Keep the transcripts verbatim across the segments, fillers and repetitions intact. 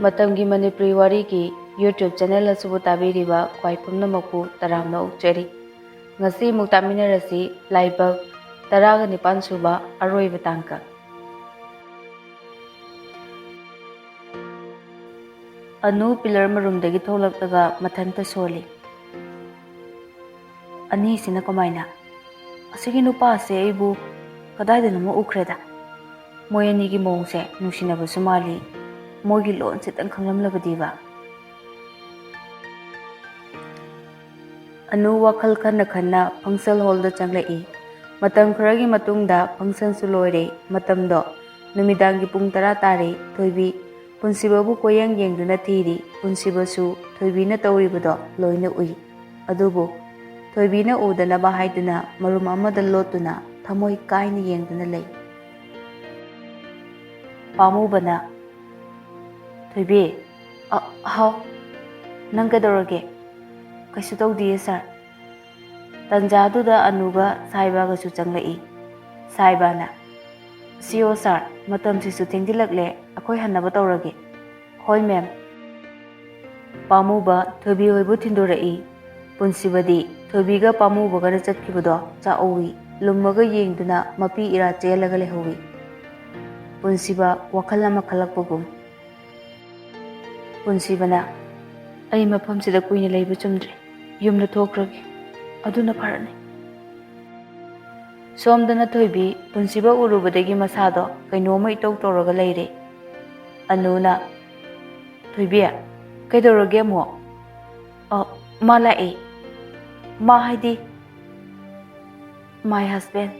ꯃꯇꯝꯒꯤ ꯃꯅꯤꯄꯨꯔꯤ ꯋꯥꯔꯤꯒꯤ YouTube channel ꯑꯁꯤꯕꯨ ꯇꯥꯕꯤꯔꯤꯕ ꯈ꯭ꯋꯥꯏ ꯄꯨꯝꯅꯃꯛꯄꯨ ꯇꯔꯥꯝꯅ ꯑꯣꯛꯆꯔꯤ꯫ ꯉꯁꯤ ꯑꯃꯨꯛ ꯇꯥꯃꯤꯟꯅꯔꯁꯤ ꯂꯥꯏꯕꯛ ꯇꯔꯥꯒ ꯅꯤꯄꯥꯟ ꯁꯨꯕ ꯑꯔꯣꯏꯕ ꯇꯥꯡꯀꯛ꯫ ꯑꯅꯨ ꯄꯤꯂꯔ ꯃꯔꯨꯝꯗꯒꯤ ꯊꯣꯛꯂꯛꯂꯒ ꯃꯊꯟꯇ ꯁꯣꯜꯂꯤ꯫ ꯑꯅꯤꯁꯤꯅ ꯀꯃꯥꯏꯅ? ꯑꯁꯤꯒꯤ ꯅꯨꯄꯥꯁꯦ ꯑꯩꯕꯨ ꯀꯗꯥꯏꯗꯅꯣꯃ ꯎꯈ꯭ꯔꯦꯗ꯫ ꯃꯣꯏ ꯑꯅꯤꯒꯤ ꯃꯑꯣꯡꯁꯦ ꯅꯨꯡꯁꯤꯅꯕꯁꯨ ꯃꯥꯜꯂꯤ꯫ ꯃꯣꯏꯒꯤ ꯂꯣꯟꯁꯤꯇꯪ ꯈꯪꯂꯝꯂꯕꯗꯤꯕ꯫ ꯑꯅꯨ ꯋꯥꯈꯜ ꯈꯟꯅ ꯈꯟꯅ ꯐꯪꯁꯟ ꯍꯣꯜꯗ ꯆꯪꯂꯛꯏ꯫ ꯃꯇꯝ ꯈꯔꯒꯤ ꯃꯇꯨꯡꯗ ꯐꯪꯁꯟꯁꯨ ꯂꯣꯏꯔꯦ꯫ ꯃꯇꯝꯗꯣ ꯅꯨꯃꯤꯗꯥꯡꯒꯤ ꯄꯨꯡ ꯇꯔꯥ ꯇꯥꯔꯦ꯫ ꯊꯣꯏꯕꯤ ꯄꯨꯟꯁꯤꯕꯕꯨ ꯀꯣꯏꯌꯦꯡ ꯌꯦꯡꯗꯨꯅ ꯊꯤꯔꯤ꯫ ꯄꯨꯟꯁꯤꯕꯁꯨ ꯊꯣꯏꯕꯤꯅ ꯇꯧꯔꯤꯕꯗꯣ ꯂꯣꯏꯅ ꯎꯏ꯫ ꯑꯗꯨꯕꯨ ꯊꯣꯏꯕꯤꯅ ꯎꯗꯅꯕ ꯍꯥꯏꯗꯨꯅ ꯃꯔꯨꯝ ꯑꯃꯗ ꯂꯣꯠꯇꯨꯅ ꯊꯃꯣꯏ ꯀꯥꯏꯅ ꯌꯦꯡꯗꯨꯅ ꯂꯩ꯫ ꯄꯥꯝꯃꯨꯕꯅ, "ꯊꯣꯏꯕꯤ, ꯑ, ꯍꯥꯎ, ꯅꯪ ꯀꯩꯗꯧꯔꯒꯦ?" "ꯀꯩꯁꯨ ꯇꯧꯗꯤꯌꯦ ꯁꯥꯔ꯫" ꯇꯟꯖꯥꯗꯨꯗ ꯑꯅꯨꯒ ꯁꯥꯏꯕꯒꯁꯨ ꯆꯪꯂꯛꯏ꯫ ꯁꯥꯏꯕꯅ, "ꯁꯤꯌꯣ ꯁꯥꯔ, ꯃꯇꯝꯁꯤꯁꯨ ꯊꯦꯡꯖꯤꯜꯂꯛꯂꯦ, ꯑꯩꯈꯣꯏ ꯍꯟꯅꯕ ꯇꯧꯔꯒꯦ꯫" "ꯍꯣꯏ ꯃꯦꯝ꯫" ꯄꯥꯝꯃꯨꯕ ꯊꯣꯏꯕꯤ ꯍꯣꯏꯕꯨ ꯊꯤꯟꯗꯣꯔꯛꯏ꯫ ꯄꯨꯟꯁꯤꯕꯗꯤ ꯊꯣꯏꯕꯤꯒ ꯄꯥꯝꯃꯨꯕꯒꯅ ꯆꯠꯈꯤꯕꯗꯣ ꯆꯥꯛꯎꯏ꯫ ꯂꯨꯝꯃꯒ ꯌꯦꯡꯗꯨꯅ ꯃꯄꯤ ꯏꯔꯥ ꯆꯦꯜꯂꯒ ꯂꯩꯍꯧꯏ꯫ ꯄꯨꯟꯁꯤꯕ ꯋꯥꯈꯜ ꯑꯃ ꯈꯜꯂꯛꯄꯒꯨꯝ꯫ ꯄꯨꯟꯁꯤꯕꯅ, "ꯑꯩ ꯃꯐꯝꯁꯤꯗ ꯀꯨꯏꯅ ꯂꯩꯕ ꯆꯨꯝꯗ꯭ꯔꯦ꯫ ꯌꯨꯝꯗ ꯊꯣꯛꯈ꯭ꯔꯒꯦ꯫ ꯑꯗꯨꯅ ꯐꯔꯅꯤ꯫" ꯁꯣꯝꯗꯅ ꯊꯣꯏꯕꯤ ꯄꯨꯟꯁꯤꯕ ꯎꯔꯨꯕꯗꯒꯤ ꯃꯁꯥꯗꯣ ꯀꯩꯅꯣꯝꯃ ꯏꯇꯧ ꯇꯧꯔꯒ ꯂꯩꯔꯦ꯫ ꯑꯅꯨꯅ, "ꯊꯣꯏꯕꯤ, ꯀꯩꯗꯧꯔꯒꯦ ꯑꯃꯨꯛ?" "ꯑ, ꯃꯥ ꯂꯥꯛꯑꯦ꯫" "ꯃꯥ ꯍꯥꯏꯗꯤ?" "My husband꯫"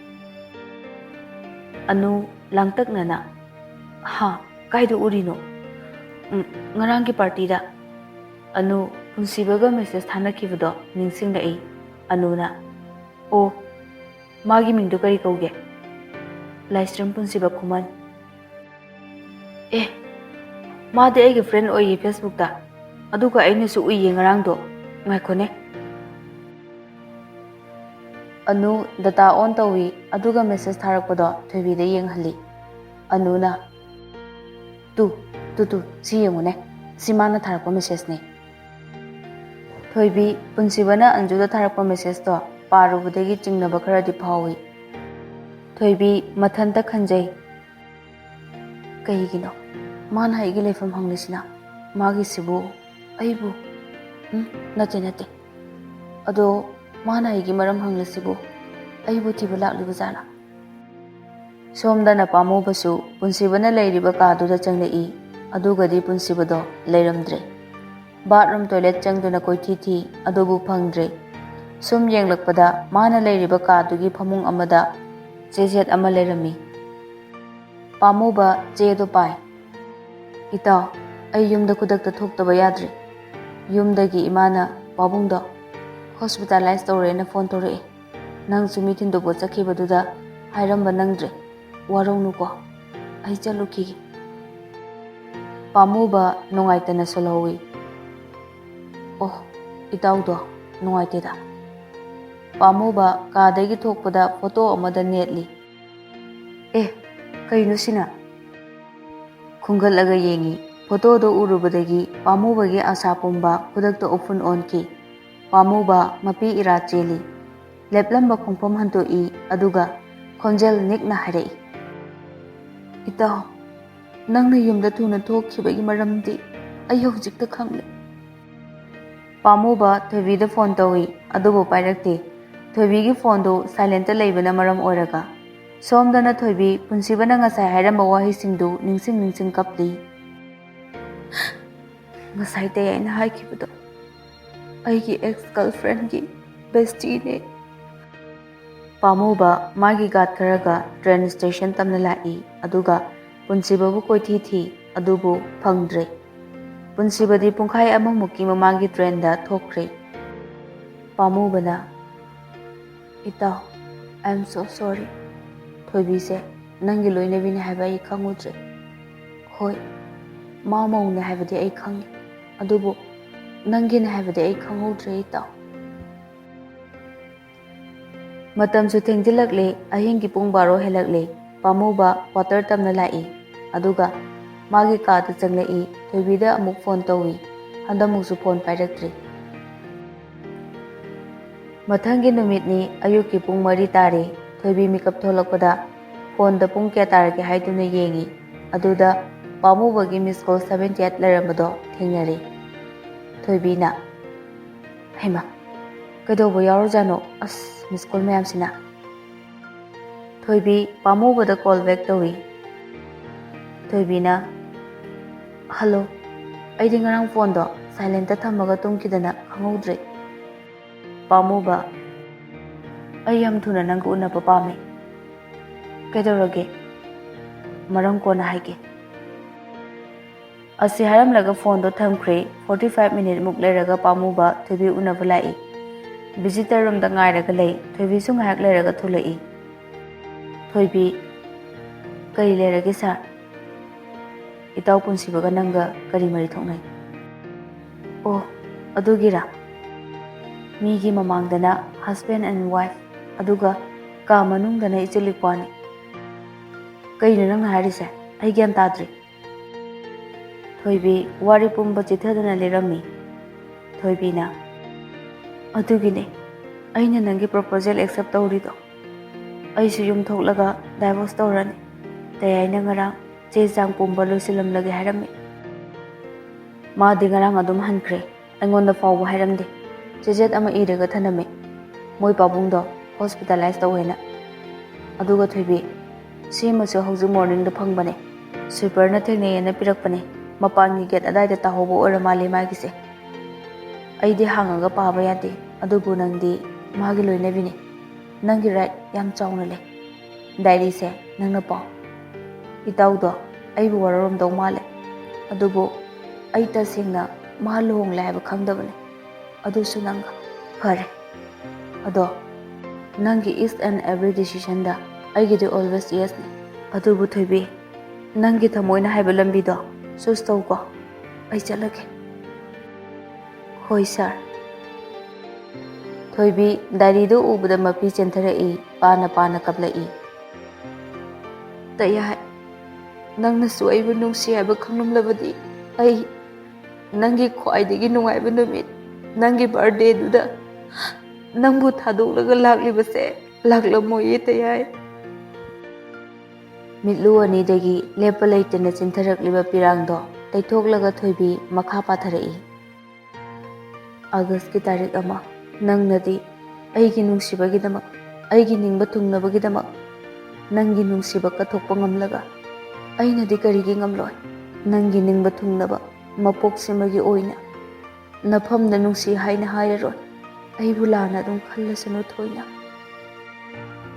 ꯑꯅꯨ ꯂꯥꯡꯇꯛꯅꯅ, "ꯍꯥ, ꯀꯥꯏꯗ ꯎꯔꯤꯅꯣ?" "ꯎꯝ, ꯉꯔꯥꯡꯒꯤ ꯄꯥꯔꯇꯤꯗ꯫" ꯑꯅꯨ ꯄꯨꯟꯁꯤꯕꯒ ꯃꯦꯁꯦꯖ ꯊꯥꯅꯈꯤꯕꯗꯣ ꯅꯤꯡꯁꯤꯡꯂꯛꯏ꯫ ꯑꯅꯨꯅ, "ꯑꯣ, ꯃꯥꯒꯤ ꯃꯤꯡꯗꯣ ꯀꯔꯤ ꯀꯧꯒꯦ?" "ꯂꯥꯏꯁ꯭ꯔꯝ ꯄꯨꯟꯁꯤꯕ ꯈꯨꯃꯟ꯫" "ꯑꯦ, ꯃꯥꯗꯤ ꯑꯩꯒꯤ ꯐ꯭ꯔꯦꯟ ꯑꯣꯏꯌꯦ ꯐꯦꯁꯕꯨꯛꯇ, ꯑꯗꯨꯒ ꯑꯩꯅꯁꯨ ꯎꯏꯌꯦ ꯉꯔꯥꯡꯗꯣ꯫ ꯉꯥꯏꯈꯣꯅꯦ꯫" ꯑꯅꯨ ꯗꯇꯥ ꯑꯣꯟ ꯇꯧꯏ, ꯑꯗꯨꯒ ꯃꯦꯁꯦꯖ ꯊꯥꯔꯛꯄꯗꯣ ꯊꯣꯏꯕꯤꯗ ꯌꯦꯡꯍꯜꯂꯤ꯫ ꯑꯅꯨꯅ, "ꯇꯨ, ꯇꯨ ꯇꯨ, ꯁꯤ ꯌꯦꯡꯉꯨꯅꯦ, ꯁꯤ ꯃꯥꯅ ꯊꯥꯔꯛꯄ ꯃꯦꯁꯦꯖꯅꯦ꯫ ꯊꯣꯏꯕꯤ, ꯄꯨꯟꯁꯤꯕꯅ ꯑꯟꯖꯨꯗ ꯊꯥꯔꯛꯄ ꯃꯦꯁꯦꯖꯇꯣ ꯄꯥꯔꯨꯕꯗꯒꯤ ꯆꯤꯡꯅꯕ ꯈꯔꯗꯤ ꯐꯥꯎꯏ꯫ ꯊꯣꯏꯕꯤ ꯃꯊꯟꯇ ꯈꯟꯖꯩ, "ꯀꯩꯒꯤꯅꯣ ꯃꯥꯅ ꯑꯩꯒꯤ ꯂꯩꯐꯝ ꯍꯪꯂꯤꯁꯤꯅ? ꯃꯥꯒꯤꯁꯤꯕꯨ ꯑꯩꯕꯨ, ꯎꯝ, ꯅꯠꯇꯦ, ꯅꯠꯇꯦ꯫ ꯑꯗꯣ ꯃꯥꯅ ꯑꯩꯒꯤ ꯃꯔꯝ ꯍꯪꯂꯤꯁꯤꯕꯨ ꯑꯩꯕꯨ ꯊꯤꯕ ꯂꯥꯛꯂꯤꯕ ꯖꯥꯠꯂꯥ?" ꯁꯣꯝꯗꯅ ꯄꯥꯝꯃꯨꯕꯁꯨ ꯄꯨꯟꯁꯤꯕꯅ ꯂꯩꯔꯤꯕ ꯀꯥꯗꯨꯗ ꯆꯪꯂꯛꯏ꯫ ꯑꯗꯨꯒꯗꯤ ꯄꯨꯟꯁꯤꯕꯗꯣ ꯂꯩꯔꯝꯗ꯭ꯔꯦ꯫ ꯕꯥꯠꯔꯨꯝ ꯇꯣꯏꯂꯦꯠ ꯆꯪꯗꯨꯅ ꯀꯣꯏꯊꯤ ꯊꯤ, ꯑꯗꯨꯕꯨ ꯐꯪꯗ꯭ꯔꯦ꯫ ꯁꯨꯝ ꯌꯦꯡꯂꯛꯄꯗ ꯃꯥꯅ ꯂꯩꯔꯤꯕ ꯀꯥꯗꯨꯒꯤ ꯐꯃꯨꯡ ꯑꯃꯗ ꯆꯦꯖꯦꯠ ꯑꯃ ꯂꯩꯔꯝꯃꯤ꯫ ꯄꯥꯝꯃꯨꯕ ꯆꯦꯗꯣ ꯄꯥꯏ꯫ "ꯏꯇꯥꯎ, ꯑꯩ ꯌꯨꯝꯗ ꯈꯨꯗꯛꯇ ꯊꯣꯛꯇꯕ ꯌꯥꯗ꯭ꯔꯦ꯫ ꯌꯨꯝꯗꯒꯤ ꯏꯃꯥꯅ ꯄꯥꯕꯨꯡꯗꯣ ꯍꯣꯁꯄꯤꯇꯥꯂꯥꯏꯁ ꯇꯧꯔꯦꯅ ꯐꯣꯟ ꯇꯧꯔꯛꯑꯦ꯫ ꯅꯪꯁꯨ ꯃꯤ ꯊꯤꯟꯗꯣꯛꯄ ꯆꯠꯈꯤꯕꯗꯨꯗ ꯍꯥꯏꯔꯝꯕ ꯅꯪꯗ꯭ꯔꯦ꯫ ꯋꯥꯔꯧꯅꯨꯀꯣ, ꯑꯩ ꯆꯠꯂꯨꯈꯤꯒꯦ꯫" ꯄꯥꯝꯃꯨꯕ ꯅꯨꯡꯉꯥꯏꯇꯅ ꯁꯣꯜꯍꯧꯏ꯫ "ꯑꯣ, ꯏꯇꯥꯎꯗꯣ ꯅꯨꯡꯉꯥꯏꯇꯦꯗ꯫" ꯄꯥꯝꯃꯨꯕ ꯀꯥꯗꯒꯤ ꯊꯣꯛꯄꯗ ꯐꯣꯇꯣ ꯑꯃꯗ ꯅꯦꯠꯂꯤ꯫ "ꯑꯦ, ꯀꯩꯅꯣ ꯁꯤꯅ?" ꯈꯨꯝꯒꯠꯂꯒ ꯌꯦꯡꯉꯤ꯫ ꯐꯣꯇꯣꯗꯣ ꯎꯔꯨꯕꯗꯒꯤ ꯄꯥꯝꯃꯨꯕꯒꯤ ꯑꯁꯥ ꯄꯨꯝꯕ ꯈꯨꯗꯛꯇ ꯎꯐꯨꯟ ꯑꯣꯟꯈꯤ꯫ ꯄꯥꯝꯃꯨꯕ ꯃꯄꯤ ꯏꯔꯥ ꯆꯦꯜꯂꯤ꯫ ꯂꯦꯞꯂꯝꯕ ꯈꯣꯡꯐꯝ ꯍꯟꯗꯣꯛꯏ, ꯑꯗꯨꯒ ꯈꯣꯟꯖꯦꯜ ꯅꯤꯛꯅ ꯍꯥꯏꯔꯛꯏ, "ꯏꯇꯥꯎ, ꯅꯪꯅ ꯌꯨꯝꯗ ꯊꯨꯅ ꯊꯣꯛꯈꯤꯕꯒꯤ ꯃꯔꯝꯗꯤ ꯑꯩ ꯍꯧꯖꯤꯛꯇ ꯈꯪꯂꯦ꯫" ꯄꯥꯝꯃꯨꯕ ꯊꯣꯏꯕꯤꯗ ꯐꯣꯟ ꯇꯧꯏ, ꯑꯗꯨꯕꯨ ꯄꯥꯏꯔꯛꯇꯦ꯫ ꯊꯣꯏꯕꯤꯒꯤ ꯐꯣꯟꯗꯨ ꯁꯥꯏꯂꯦꯟꯇ ꯂꯩꯕꯅ ꯃꯔꯝ ꯑꯣꯏꯔꯒ꯫ ꯁꯣꯝꯗꯅ ꯊꯣꯏꯕꯤ ꯄꯨꯟꯁꯤꯕꯅ ꯉꯁꯥꯏ ꯍꯥꯏꯔꯝꯕ ꯋꯥꯍꯩꯁꯤꯡꯗꯨ ꯅꯤꯡꯁꯤꯡ ꯅꯤꯡꯁꯤꯡ ꯀꯞꯂꯤ꯫ "ꯉꯁꯥꯏ ꯇꯌꯥꯏꯅ ꯍꯥꯏꯈꯤꯕꯗꯣ ꯑꯩꯒꯤ ꯑꯦꯛꯁ ꯒꯔꯜꯐ꯭ꯔꯦꯟꯒꯤ ꯕꯦꯁꯇꯤꯅꯦ꯫" ꯄꯥꯝꯃꯨꯕ ꯃꯥꯒꯤ ꯒꯥꯔꯗ ꯈꯔꯒ ꯇ꯭ꯔꯦꯟ ꯁ꯭ꯇꯦꯁꯟ ꯇꯝꯅ ꯂꯥꯛꯏ, ꯑꯗꯨꯒ ꯄꯨꯟꯁꯤꯕꯕꯨ ꯀꯣꯏꯊꯤ ꯊꯤ, ꯑꯗꯨꯕꯨ ꯐꯪꯗ꯭ꯔꯦ꯫ ꯄꯨꯟꯁꯤꯕꯗꯤ ꯄꯨꯡꯈꯥꯏ ꯑꯃꯃꯨꯛꯀꯤ ꯃꯃꯥꯡꯒꯤ ꯇ꯭ꯔꯦꯟꯗ ꯊꯣꯛꯈ꯭ꯔꯦ꯫ ꯄꯥꯝꯃꯨꯕꯅ, "ꯏꯇꯥꯎ, I am so sorry꯫ ꯊꯣꯏꯕꯤꯁꯦ ꯅꯪꯒꯤ ꯂꯣꯏꯅꯕꯤꯅꯦ ꯍꯥꯏꯕ ꯑꯩ ꯈꯪꯉꯨꯗ꯭ꯔꯦ꯫ ꯍꯣꯏ, ꯃꯥ ꯃꯧꯅꯦ ꯍꯥꯏꯕꯗꯤ ꯑꯩ ꯈꯪꯉꯤ, ꯑꯗꯨꯕꯨ ꯅꯪꯒꯤꯅꯦ ꯍꯥꯏꯕꯗꯤ ꯑꯩ ꯈꯪꯍꯧꯗ꯭ꯔꯦ, ꯏꯇꯥꯎ꯫" ꯃꯇꯝꯁꯨ ꯊꯦꯡꯖꯤꯜꯂꯛꯂꯦ, ꯑꯍꯤꯡꯒꯤ ꯄꯨꯡ ꯕꯥꯔꯣ ꯍꯦꯜꯂꯛꯂꯦ꯫ ꯄꯥꯝꯃꯨꯕ ꯀ꯭ꯋꯥꯇꯔ ꯇꯝꯅ ꯂꯥꯛꯏ, ꯑꯗꯨꯒ ꯃꯥꯒꯤ ꯀꯥꯗ ꯆꯪꯂꯛꯏ꯫ ꯊꯣꯏꯕꯤꯗ ꯑꯃꯨꯛ ꯐꯣꯟ ꯇꯧꯏ꯫ ꯍꯟꯗꯛꯃꯨꯛꯁꯨ ꯐꯣꯟ ꯄꯥꯏꯔꯛꯇ꯭ꯔꯤ꯫ ꯃꯊꯪꯒꯤ ꯅꯨꯃꯤꯠꯅꯤ꯫ ꯑꯌꯨꯛꯀꯤ ꯄꯨꯡ ꯃꯔꯤ ꯇꯥꯔꯦ꯫ ꯊꯣꯏꯕꯤ ꯃꯤꯀꯞ ꯊꯣꯛꯂꯛꯄꯗ ꯐꯣꯟꯗ ꯄꯨꯡ ꯀꯌꯥ ꯇꯥꯔꯒꯦ ꯍꯥꯏꯗꯨꯅ ꯌꯦꯡꯏ꯫ ꯑꯗꯨꯗ ꯄꯥꯝꯃꯨꯕꯒꯤ ꯃꯤꯁ ꯀꯣꯜ ꯁꯚꯦꯟꯇꯤ ꯑꯩꯠ ꯂꯩꯔꯝꯕꯗꯣ ꯊꯦꯡꯅꯔꯦ꯫ ꯊꯣꯏꯕꯤꯅ, "ꯍꯩꯃꯥ, ꯀꯩꯗꯧꯕ ꯌꯥꯎꯔꯖꯥꯠꯅꯣ? ꯑꯁ, ꯃꯤꯁ ꯀꯣꯜ ꯃꯌꯥꯝꯁꯤꯅ!" ꯊꯣꯏꯕꯤ ꯄꯥꯝꯃꯨꯕꯗ ꯀꯣꯜ ꯕꯦꯛ ꯇꯧꯏ꯫ ꯊꯣꯏꯕꯤꯅ, "ꯍꯜꯂꯣ, ꯑꯩꯗꯤ ꯉꯔꯥꯡ ꯐꯣꯟꯗꯣ ꯁꯥꯏꯂꯦꯟꯇ ꯊꯝꯃꯒ ꯇꯨꯝꯈꯤꯗꯅ ꯈꯪꯍꯧꯗ꯭ꯔꯦ꯫" ꯄꯥꯝꯃꯨꯕ, "ꯑꯩ ꯌꯥꯝ ꯊꯨꯅ ꯅꯪꯒ ꯎꯅꯕ ꯄꯥꯝꯃꯦ꯫" "ꯀꯩꯗꯧꯔꯒꯦ? ꯃꯔꯝ ꯀꯣꯟꯅ ꯍꯥꯏꯒꯦ꯫" ꯑꯁꯤ ꯍꯥꯏꯔꯝꯂꯒ ꯐꯣꯟꯗꯣ ꯊꯝꯈ꯭ꯔꯦ꯫ ꯐꯣꯔꯇꯤ ꯐꯥꯏꯚ ꯃꯤꯅꯤꯠꯃꯨꯛ ꯂꯩꯔꯒ ꯄꯥꯝꯃꯨꯕ ꯊꯣꯏꯕꯤ ꯎꯅꯕ ꯂꯥꯛꯏ꯫ ꯚꯤꯖꯤꯇꯔ ꯔꯨꯝꯗ ꯉꯥꯏꯔꯒ ꯂꯩ꯫ ꯊꯣꯏꯕꯤꯁꯨ ꯉꯥꯏꯍꯥꯛ ꯂꯩꯔꯒ ꯊꯣꯛꯂꯛꯏ꯫ ꯊꯣꯏꯕꯤ, "ꯀꯔꯤ ꯂꯩꯔꯒꯦ ꯁꯥꯔ?" "ꯏꯇꯥꯎ ꯄꯨꯟꯁꯤꯕꯒ ꯅꯪꯒ ꯀꯔꯤ ꯃꯔꯤ ꯊꯣꯛꯅꯩ?" "ꯑꯣ, ꯑꯗꯨꯒꯤꯔꯥ? ꯃꯤꯒꯤ ꯃꯃꯥꯡꯗꯅ husband and wife, ꯑꯗꯨꯒ ꯀꯥ ꯃꯅꯨꯡꯗꯅ ꯏꯆꯨꯜ ꯏꯄ꯭ꯋꯥꯅꯤ꯫" "ꯀꯩꯅꯣ ꯅꯪꯅ ꯍꯥꯏꯔꯤꯁꯦ? ꯑꯩ ꯒ꯭ꯌꯥꯟ ꯇꯥꯗ꯭ꯔꯦ꯫" ꯊꯣꯏꯕꯤ ꯋꯥꯔꯤ ꯄꯨꯝꯕ ꯆꯤꯊꯗꯨꯅ ꯂꯤꯔꯝꯃꯤ꯫ ꯊꯣꯏꯕꯤꯅ, "ꯑꯗꯨꯒꯤꯅꯦ ꯑꯩꯅ ꯅꯪꯒꯤ ꯄ꯭ꯔꯣꯄꯣꯖꯦꯜ ꯑꯦꯛꯁꯦꯞ ꯇꯧꯔꯤꯗꯣ꯫ ꯑꯩꯁꯨ ꯌꯨꯝ ꯊꯣꯛꯂꯒ ꯗꯥꯏꯚꯣꯔꯁ ꯇꯧꯔꯅꯤ꯫ ꯇꯌꯥꯏꯅ ꯉꯔꯥꯡ ꯆꯦ ꯆꯥꯡ ꯄꯨꯝꯕ ꯂꯣꯏꯁꯤꯜꯂꯝꯂꯒꯦ ꯍꯥꯏꯔꯝꯃꯤ꯫ ꯃꯥꯗꯤ ꯉꯔꯥꯡ ꯑꯗꯨꯝ ꯍꯟꯈ꯭ꯔꯦ꯫ ꯑꯩꯉꯣꯟꯗ ꯐꯥꯎꯕ ꯍꯥꯏꯔꯝꯗꯦ꯫ ꯆꯦꯆꯦꯠ ꯑꯃ ꯏꯔꯒ ꯊꯅꯝꯃꯦ, ꯃꯣꯏ ꯄꯥꯕꯨꯡꯗꯣ ꯍꯣꯁꯄꯤꯇꯥꯂꯥꯏꯁ ꯇꯧꯋꯦꯅ꯫" ꯑꯗꯨꯒ ꯊꯣꯏꯕꯤ, "ꯁꯤꯃꯁꯨ ꯍꯧꯖꯤꯛ ꯃꯣꯔꯅꯤꯡꯗ ꯐꯪꯕꯅꯦ꯫ ꯁ꯭ꯋꯤꯄꯔꯅ ꯊꯦꯡꯅꯩꯌꯦꯅ ꯄꯤꯔꯛꯄꯅꯦ꯫ ꯃꯄꯥꯟꯒꯤ ꯒꯦꯠ ꯑꯗꯥꯏꯗ ꯇꯥꯍꯧꯕ ꯑꯣꯏꯔ ꯃꯥꯜꯂꯦ ꯃꯥꯒꯤꯁꯦ꯫ ꯑꯩꯗꯤ ꯍꯥꯡꯉꯒ ꯄꯥꯕ ꯌꯥꯗꯦ, ꯑꯗꯨꯕꯨ ꯅꯪꯗꯤ ꯃꯥꯒꯤ ꯂꯣꯏꯅꯕꯤꯅꯦ꯫ ꯅꯪꯒꯤ ꯔꯥꯏꯠ ꯌꯥꯝ ꯆꯥꯎꯅ ꯂꯩ꯫ ꯗꯥꯏꯔꯤꯁꯦ ꯅꯪꯅ ꯄꯥꯎ꯫" ꯏꯇꯥꯎꯗꯣ ꯑꯩꯕꯨ ꯋꯥꯔꯧꯔꯝꯗꯧ ꯃꯥꯜꯂꯦ, ꯑꯗꯨꯕꯨ ꯑꯩ ꯇꯁꯦꯡꯅ ꯃꯥ ꯂꯨꯍꯣꯡꯂꯦ ꯍꯥꯏꯕ ꯈꯪꯗꯕꯅꯦ꯫ ꯑꯗꯨꯁꯨ ꯅꯪꯒ꯫ ꯐꯔꯦ꯫ ꯑꯗꯣ ꯅꯪꯒꯤ each and every decisionꯗ ꯑꯩꯒꯤꯗꯤ always yesꯅꯤ꯫ ꯑꯗꯨꯕꯨ ꯊꯣꯏꯕꯤ, ꯅꯪꯒꯤ ꯊꯃꯣꯏꯅ ꯍꯥꯏꯕ ꯂꯝꯕꯤꯗꯣ choose ꯇꯧꯀꯣ꯫ ꯑꯩ ꯆꯠꯂꯒꯦ꯫ ꯍꯣꯏ ꯁꯥꯔ꯫ ꯊꯣꯏꯕꯤ ꯗꯥꯏꯔꯤꯗꯨ ꯎꯕꯗ ꯃꯄꯤ ꯆꯦꯟꯊꯔꯛꯏ, ꯄꯥꯅ ꯄꯥꯅ ꯀꯞꯂꯛꯏ꯫ "ꯇꯌꯥꯏ, ꯅꯪꯅꯁꯨ ꯑꯩꯕꯨ ꯅꯨꯡꯁꯤ ꯍꯥꯏꯕ ꯈꯪꯂꯝꯂꯕꯗꯤ, ꯑꯩ ꯅꯪꯒꯤ ꯈ꯭ꯋꯥꯏꯗꯒꯤ ꯅꯨꯡꯉꯥꯏꯕ ꯅꯨꯃꯤꯠ, ꯅꯪꯒꯤ ꯕꯥꯔꯗꯦꯗꯨꯗ ꯅꯪꯕꯨ ꯊꯥꯗꯣꯛꯂꯒ ꯂꯥꯛꯂꯤꯕꯁꯦ ꯂꯥꯛꯂꯝꯃꯣꯏꯌꯦ ꯇꯌꯥꯏ꯫ ꯃꯤꯠꯂꯨ ꯑꯅꯤꯗꯒꯤ ꯂꯦꯞꯄ ꯂꯩꯇꯅ ꯆꯤꯟꯊꯔꯛꯂꯤꯕ ꯄꯤꯔꯥꯡꯗꯣ ꯇꯩꯊꯣꯛꯂꯒ ꯊꯣꯏꯕꯤ ꯃꯈꯥ ꯄꯥꯊꯔꯛꯏ꯫ ꯑꯥꯒꯁꯀꯤ ꯇꯥꯔꯤꯛ ꯑꯃ, ꯅꯪꯅꯗꯤ ꯑꯩꯒꯤ ꯅꯨꯡꯁꯤꯕꯒꯤꯗꯃꯛ, ꯑꯩꯒꯤ ꯅꯤꯡꯕ ꯊꯨꯡꯅꯕꯒꯤꯗꯃꯛ ꯅꯪꯒꯤ ꯅꯨꯡꯁꯤꯕ ꯀꯠꯊꯣꯛꯄ ꯉꯝꯂꯒ, ꯑꯩꯅꯗꯤ ꯀꯔꯤꯒꯤ ꯉꯝꯂꯣꯏ? ꯅꯪꯒꯤ ꯅꯤꯡꯕ ꯊꯨꯡꯅꯕ ꯃꯄꯣꯛꯁꯤꯃꯒꯤ ꯑꯣꯏꯅ ꯅꯐꯝꯗ ꯅꯨꯡꯁꯤ ꯍꯥꯏꯅ ꯍꯥꯏꯔꯔꯣꯏ꯫ ꯑꯩꯕꯨ ꯂꯥꯟꯅ ꯑꯗꯨꯝ ꯈꯜꯂꯁꯅꯨ ꯊꯣꯏꯅ꯫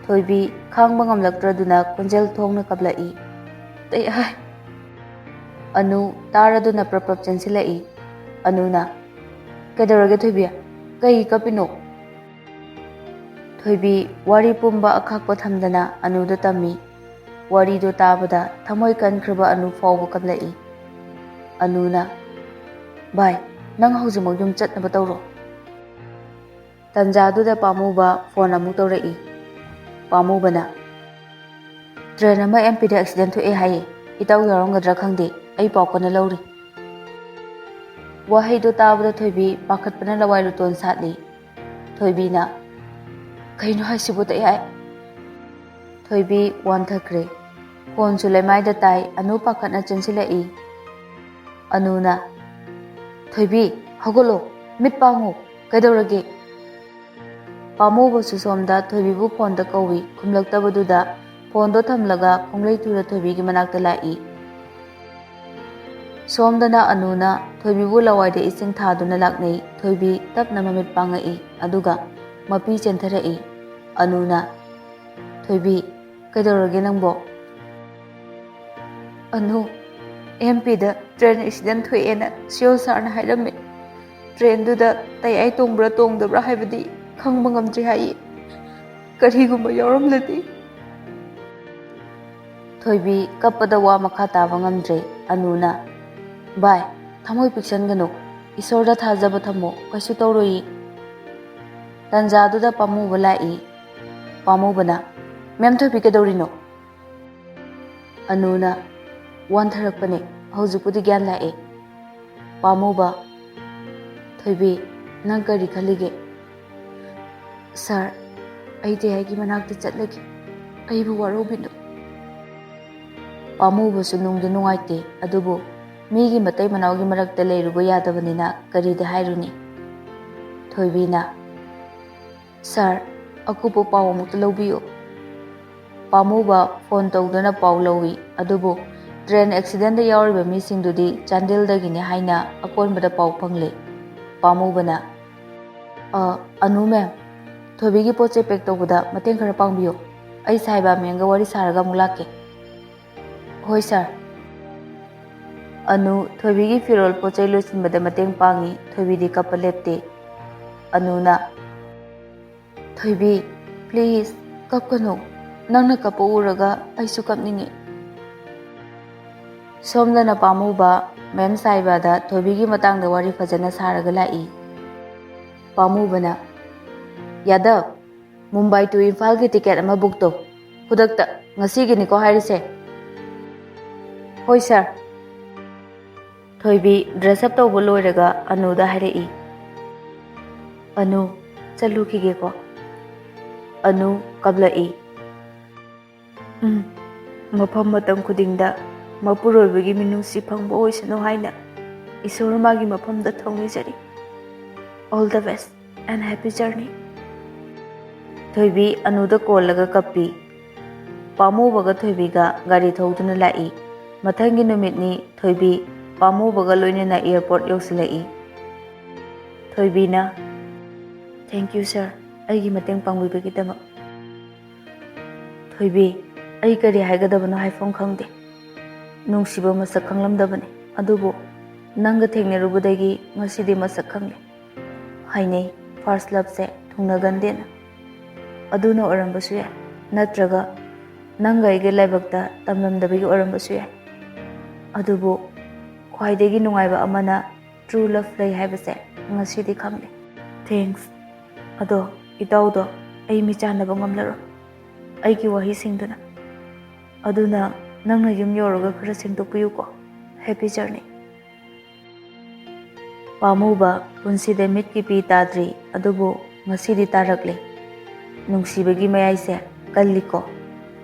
ꯊꯣꯏꯕꯤ ꯈꯥꯡꯕ ꯉꯝꯂꯛꯇ꯭ꯔꯗꯨꯅ ꯈꯣꯟꯖꯦꯜ ꯊꯣꯡꯅ ꯀꯞꯂꯛꯏ꯫ "ꯇꯌꯥꯏ!" ꯑꯅꯨ ꯇꯥꯔꯗꯨꯅ ꯄ꯭ꯔꯞ ꯄ꯭ꯔꯞ ꯆꯦꯟꯁꯤꯜꯂꯛꯏ꯫ ꯑꯅꯨꯅ, "ꯀꯩꯗꯧꯔꯒꯦ ꯊꯣꯏꯕꯤ? ꯀꯩ ꯀꯞꯄꯤꯅꯣ?" ꯊꯣꯏꯕꯤ ꯋꯥꯔꯤ ꯄꯨꯝꯕ ꯑꯈꯥꯛꯄ ꯊꯝꯗꯅ ꯑꯅꯨꯗ ꯇꯝꯃꯤ꯫ ꯋꯥꯔꯤꯗꯨ ꯇꯥꯕꯗ ꯊꯃꯣꯏ ꯀꯟꯈ꯭ꯔꯕ ꯑꯅꯨ ꯐꯥꯎꯕ ꯀꯞꯂꯛꯏ꯫ ꯑꯅꯨꯅ, "ꯚꯥꯏ, ꯅꯪ ꯍꯧꯖꯤꯛꯃꯛ ꯌꯨꯝ ꯆꯠꯅꯕ ꯇꯧꯔꯣ꯫" ꯇꯟꯖꯥꯗꯨꯗ ꯄꯥꯝꯃꯨꯕ ꯐꯣꯟ ꯑꯃꯨꯛ ꯇꯧꯔꯛꯏ꯫ ꯄꯥꯝꯃꯨꯕꯅ, "ꯇ꯭ꯔꯦꯟ ꯑꯃ ꯑꯦꯝ ꯄꯤꯗ ꯑꯦꯛꯁꯤꯗꯦꯟ ꯊꯣꯛꯑꯦ ꯍꯥꯏꯌꯦ, ꯏꯇꯥꯎ ꯌꯥꯎꯔꯝꯒꯗ꯭ꯔꯥ ꯈꯪꯗꯦ, ꯑꯩ ꯄꯥꯎ ꯀꯟꯅ ꯂꯧꯔꯤ꯫" ꯋꯥꯍꯩꯗꯨ ꯇꯥꯕꯗ ꯊꯣꯏꯕꯤ ꯄꯥꯈꯠꯄꯅ ꯂꯋꯥꯏ ꯂꯨꯇꯣꯟ ꯁꯥꯠꯂꯤ꯫ ꯊꯣꯏꯕꯤꯅ, "ꯀꯩꯅꯣ ꯍꯥꯏꯁꯤꯕꯨ ꯇꯌꯥꯏ?" ꯊꯣꯏꯕꯤ ꯋꯥꯟꯊꯈ꯭ꯔꯦ꯫ ꯈꯣꯟꯁꯨ ꯂꯩꯃꯥꯏꯗ ꯇꯥꯏ꯫ ꯑꯅꯨ ꯄꯥꯈꯠꯅ ꯆꯦꯟꯁꯤꯜꯂꯛꯏ꯫ ꯑꯅꯨꯅ, "ꯊꯣꯏꯕꯤ, ꯍꯧꯒꯠꯂꯣ, ꯃꯤꯠ ꯄꯥꯡꯉꯨ, ꯀꯩꯗꯧꯔꯒꯦ?" ꯄꯥꯝꯃꯨꯕꯁꯨ ꯁꯣꯝꯗ ꯊꯣꯏꯕꯤꯕꯨ ꯐꯣꯟꯗ ꯀꯧꯏ꯫ ꯈꯨꯝꯂꯛꯇꯕꯗꯨꯗ ꯐꯣꯟꯗꯣ ꯊꯝꯂꯒ ꯈꯣꯡꯂꯩ ꯇꯨꯔ ꯊꯣꯏꯕꯤꯒꯤ ꯃꯅꯥꯛꯇ ꯂꯥꯛꯏ꯫ ꯁꯣꯝꯗꯅ ꯑꯅꯨꯅ ꯊꯣꯏꯕꯤꯕꯨ ꯂꯋꯥꯏꯗ ꯏꯁꯤꯡ ꯊꯥꯗꯨꯅ ꯂꯥꯛꯅꯩ꯫ ꯊꯣꯏꯕꯤ ꯇꯞꯅ ꯃꯃꯤꯠ ꯄꯥꯡꯉꯛꯏ, ꯑꯗꯨꯒ ꯃꯄꯤ ꯆꯦꯟꯊꯔꯛꯏ꯫ ꯑꯅꯨꯅ, "ꯊꯣꯏꯕꯤ, ꯀꯩꯗꯧꯔꯒꯦ ꯅꯪꯕꯣ?" "ꯑꯅꯨ, ꯑꯦꯝ ꯄꯤꯗ ꯇ꯭ꯔꯦꯟ ꯑꯦꯛꯁꯤꯗꯦꯟ ꯊꯣꯛꯑꯦꯅ ꯁꯤꯑꯣ ꯁꯥꯔꯅ ꯍꯥꯏꯔꯝꯃꯦ꯫ ꯇ꯭ꯔꯦꯟꯗꯨꯗ ꯇꯌꯥꯏ ꯇꯣꯡꯕ꯭ꯔꯥ ꯇꯣꯡꯗꯕ꯭ꯔꯥ ꯍꯥꯏꯕꯗꯤ ꯈꯪꯕ ꯉꯝꯗ꯭ꯔꯤ ꯍꯥꯏꯌꯦ꯫ ꯀꯔꯤꯒꯨꯝꯕ ꯌꯥꯎꯔꯝꯂꯗꯤ꯫" ꯊꯣꯏꯕꯤ ꯀꯞꯄꯗ ꯋꯥ ꯃꯈꯥ ꯇꯥꯕ ꯉꯝꯗ꯭ꯔꯦ꯫ ꯑꯅꯨꯅ, "ꯚꯥꯏ, ꯊꯃꯣꯏ ꯄꯤꯛꯁꯟꯒꯅꯨ, ꯏꯁꯣꯔꯗ ꯊꯥꯖꯕ ꯊꯝꯃꯨ, ꯀꯩꯁꯨ ꯇꯧꯔꯣꯏꯌꯦ꯫" ꯇꯟꯖꯥꯗꯨꯗ ꯄꯥꯝꯃꯨꯕ ꯂꯥꯛꯏ꯫ ꯄꯥꯝꯃꯨꯕꯅ, "ꯃꯦꯝ ꯊꯣꯏꯕꯤ, ꯀꯩꯗꯧꯔꯤꯅꯣ?" ꯑꯅꯨꯅ, ꯋꯥꯟꯊꯔꯛꯄꯅꯦ꯫ ꯍꯧꯖꯤꯛꯄꯨꯗꯤ ꯒ꯭ꯌꯥꯟ ꯂꯥꯛꯑꯦ꯫ ꯄꯥꯝꯃꯨꯕ, ꯊꯣꯏꯕꯤ, ꯅꯪ ꯀꯔꯤ ꯈꯜꯂꯤꯒꯦ? ꯁꯥꯔ, ꯑꯩ ꯗꯦꯍꯥꯏꯒꯤ ꯃꯅꯥꯛꯇ ꯆꯠꯂꯒꯦ꯫ ꯑꯩꯕꯨ ꯋꯥꯔꯧꯕꯤꯅꯨ꯫ ꯄꯥꯝꯃꯨꯕꯁꯨ ꯅꯨꯡꯗꯤ ꯅꯨꯡꯉꯥꯏꯇꯦ, ꯑꯗꯨꯕꯨ ꯃꯤꯒꯤ ꯃꯇꯩ ꯃꯅꯥꯎꯒꯤ ꯃꯔꯛꯇ ꯂꯩꯔꯨꯕ ꯌꯥꯗꯕꯅꯤꯅ ꯀꯔꯤꯗꯤ ꯍꯥꯏꯔꯨꯅꯤ꯫ ꯊꯣꯏꯕꯤꯅ, "ꯁꯥꯔ, ꯑꯀꯨꯞꯄ ꯄꯥꯎ ꯑꯃꯨꯛꯇ ꯂꯧꯕꯤꯌꯨ꯫" ꯄꯥꯝꯃꯨꯕ ꯐꯣꯟ ꯇꯧꯗꯨꯅ ꯄꯥꯎ ꯂꯧꯏ, ꯑꯗꯨꯕꯨ ꯇ꯭ꯔꯦꯟ ꯑꯦꯛꯁꯤꯗꯦꯟꯗ ꯌꯥꯎꯔꯤꯕ ꯃꯤꯁꯤꯡꯗꯨꯗꯤ ꯆꯥꯟꯗꯦꯜꯗꯒꯤꯅꯤ ꯍꯥꯏꯅ ꯑꯀꯣꯟꯕꯗ ꯄꯥꯎ ꯐꯪꯂꯦ꯫ ꯄꯥꯝꯃꯨꯕꯅ, "ꯑ, ꯑꯅꯨ ꯃꯦꯝ, ꯊꯣꯏꯕꯤꯒꯤ ꯄꯣꯠ ꯆꯩ ꯄꯦꯛ ꯇꯧꯕꯗ ꯃꯇꯦꯡ ꯈꯔ ꯄꯥꯡꯕꯤꯌꯨ꯫ ꯑꯩ ꯁꯥꯏꯕ ꯃꯦꯝꯒ ꯋꯥꯔꯤ ꯁꯥꯔꯒ ꯑꯃꯨꯛ ꯂꯥꯛꯀꯦ꯫" "ꯍꯣꯏ ꯁꯥꯔ꯫" ꯑꯅꯨ ꯊꯣꯏꯕꯤꯒꯤ ꯐꯤꯔꯣꯜ ꯄꯣꯠ ꯆꯩ ꯂꯣꯏꯁꯤꯟꯕꯗ ꯃꯇꯦꯡ ꯄꯥꯡꯏ꯫ ꯊꯣꯏꯕꯤꯗꯤ ꯀꯞꯄ ꯂꯦꯞꯇꯦ꯫ ꯑꯅꯨꯅ, "ꯊꯣꯏꯕꯤ, ꯄ꯭ꯂꯤꯖ, ꯀꯞꯀꯅꯨ꯫ ꯅꯪꯅ ꯀꯞꯄ ꯎꯔꯒ ꯑꯩꯁꯨ ꯀꯞꯅꯤꯡꯉꯤ꯫" ꯁꯣꯝꯗꯅ ꯄꯥꯝꯃꯨꯕ ꯃꯦꯝ ꯁꯥꯏꯕꯗ ꯊꯣꯏꯕꯤꯒꯤ ꯃꯇꯥꯡꯗ ꯋꯥꯔꯤ ꯐꯖꯅ ꯁꯥꯔꯒ ꯂꯥꯛꯏ꯫ ꯄꯥꯝꯃꯨꯕꯅ, "ꯌꯥꯗꯕ, ꯃꯨꯝꯕꯥꯏ ꯇꯨ ꯏꯝꯐꯥꯜꯒꯤ ꯇꯤꯀꯦꯠ ꯑꯃ ꯕꯨꯛ ꯇꯧ꯫ ꯈꯨꯗꯛꯇ, ꯉꯁꯤꯒꯤꯅꯤꯀꯣ ꯍꯥꯏꯔꯤꯁꯦ꯫" "ꯍꯣꯏ ꯁꯥꯔ꯫" ꯊꯣꯏꯕꯤ ꯗ꯭ꯔꯦꯁ ꯑꯞ ꯇꯧꯕ ꯂꯣꯏꯔꯒ ꯑꯅꯨꯗ ꯍꯥꯏꯔꯛꯏ꯫ "ꯑꯅꯨ, ꯆꯠꯂꯨꯈꯤꯒꯦꯀꯣ꯫" ꯑꯅꯨ ꯀꯞꯂꯛꯏ꯫ "ꯎꯝ, ꯃꯐꯝ ꯃꯇꯝ ꯈꯨꯗꯤꯡꯗ ꯃꯄꯨꯔꯣꯏꯕꯒꯤ ꯃꯤꯅꯨꯡꯁꯤ ꯐꯪꯕ ꯑꯣꯏꯁꯅꯨ ꯍꯥꯏꯅ ꯏꯁꯣꯔ ꯃꯥꯒꯤ ꯃꯐꯝꯗ ꯊꯧꯅꯤꯖꯔꯤ꯫ All the best and happy journey꯫" ꯊꯣꯏꯕꯤ ꯑꯅꯨꯗ ꯀꯣꯜꯂꯒ ꯀꯞꯄꯤ꯫ ꯄꯥꯝꯃꯨꯕꯒ ꯊꯣꯏꯕꯤꯒ ꯒꯥꯔꯤ ꯊꯧꯗꯨꯅ ꯂꯥꯛꯏ꯫ ꯃꯊꯪꯒꯤ ꯅꯨꯃꯤꯠꯅꯤ ꯊꯣꯏꯕꯤ ꯄꯥꯝꯃꯨꯕꯒ ꯂꯣꯏꯅꯅ ꯑꯦꯌꯔꯄꯣꯔꯠ ꯌꯧꯁꯤꯜꯂꯛꯏ꯫ ꯊꯣꯏꯕꯤꯅ, "Thank you, sir, ꯑꯩꯒꯤ ꯃꯇꯦꯡ ꯄꯥꯡꯕꯤꯕꯒꯤꯗꯃꯛ꯫" "ꯊꯣꯏꯕꯤ, ꯑꯩ ꯀꯔꯤ ꯍꯥꯏꯒꯗꯕꯅꯣ ꯍꯥꯏꯐꯝ ꯈꯪꯗꯦ꯫ ꯅꯨꯡꯁꯤꯕ ꯃꯁꯛ ꯈꯪꯂꯝꯗꯕꯅꯤ, ꯑꯗꯨꯕꯨ ꯅꯪꯒ ꯊꯦꯡꯅꯔꯨꯕꯗꯒꯤ ꯉꯁꯤꯗꯤ ꯃꯁꯛ ꯈꯪꯂꯦ꯫ ꯍꯥꯏꯅꯩ, ꯐꯥꯔꯁ ꯂꯞꯁꯦ ꯊꯨꯡꯅꯒꯟꯗꯦꯅ꯫ ꯑꯗꯨꯅ ꯑꯣꯏꯔꯝꯕꯁꯨ ꯌꯥꯏ, ꯅꯠꯇ꯭ꯔꯒ ꯅꯪꯒ ꯑꯩꯒ ꯂꯥꯏꯕꯛꯇ ꯇꯝꯂꯝꯗꯕꯒꯤ ꯑꯣꯏꯔꯝꯕꯁꯨ ꯌꯥꯏ꯫ ꯑꯗꯨꯕꯨ ꯈ꯭ꯋꯥꯏꯗꯒꯤ ꯅꯨꯡꯉꯥꯏꯕ ꯑꯃꯅ ꯇ꯭ꯔꯨ ꯂꯞ ꯂꯩ ꯍꯥꯏꯕꯁꯦ ꯉꯁꯤꯗꯤ ꯈꯪꯂꯦ꯫ ꯊꯦꯡꯛꯁ꯫ ꯑꯗꯣ ꯏꯇꯥꯎꯗꯣ ꯑꯩ ꯃꯤꯆꯥꯟꯅꯕ ꯉꯝꯂꯔꯣꯏ, ꯑꯩꯒꯤ ꯋꯥꯍꯩꯁꯤꯡꯗꯨꯅ꯫ ꯑꯗꯨꯅ ꯅꯪꯅ ꯌꯨꯝ ꯌꯧꯔꯒ ꯈꯔ ꯁꯦꯡꯗꯣꯛꯄꯤꯌꯨꯀꯣ꯫ Happy journey꯫ ꯄꯥꯝꯃꯨꯕ ꯄꯨꯟꯁꯤꯗ ꯃꯤꯠꯀꯤ ꯄꯤ ꯇꯥꯗ꯭ꯔꯤ, ꯑꯗꯨꯕꯨ ꯉꯁꯤꯗꯤ ꯇꯥꯔꯛꯂꯦ꯫ ꯅꯨꯡꯁꯤꯕꯒꯤ ꯃꯌꯥꯏꯁꯦ ꯀꯜꯂꯤꯀꯣ꯫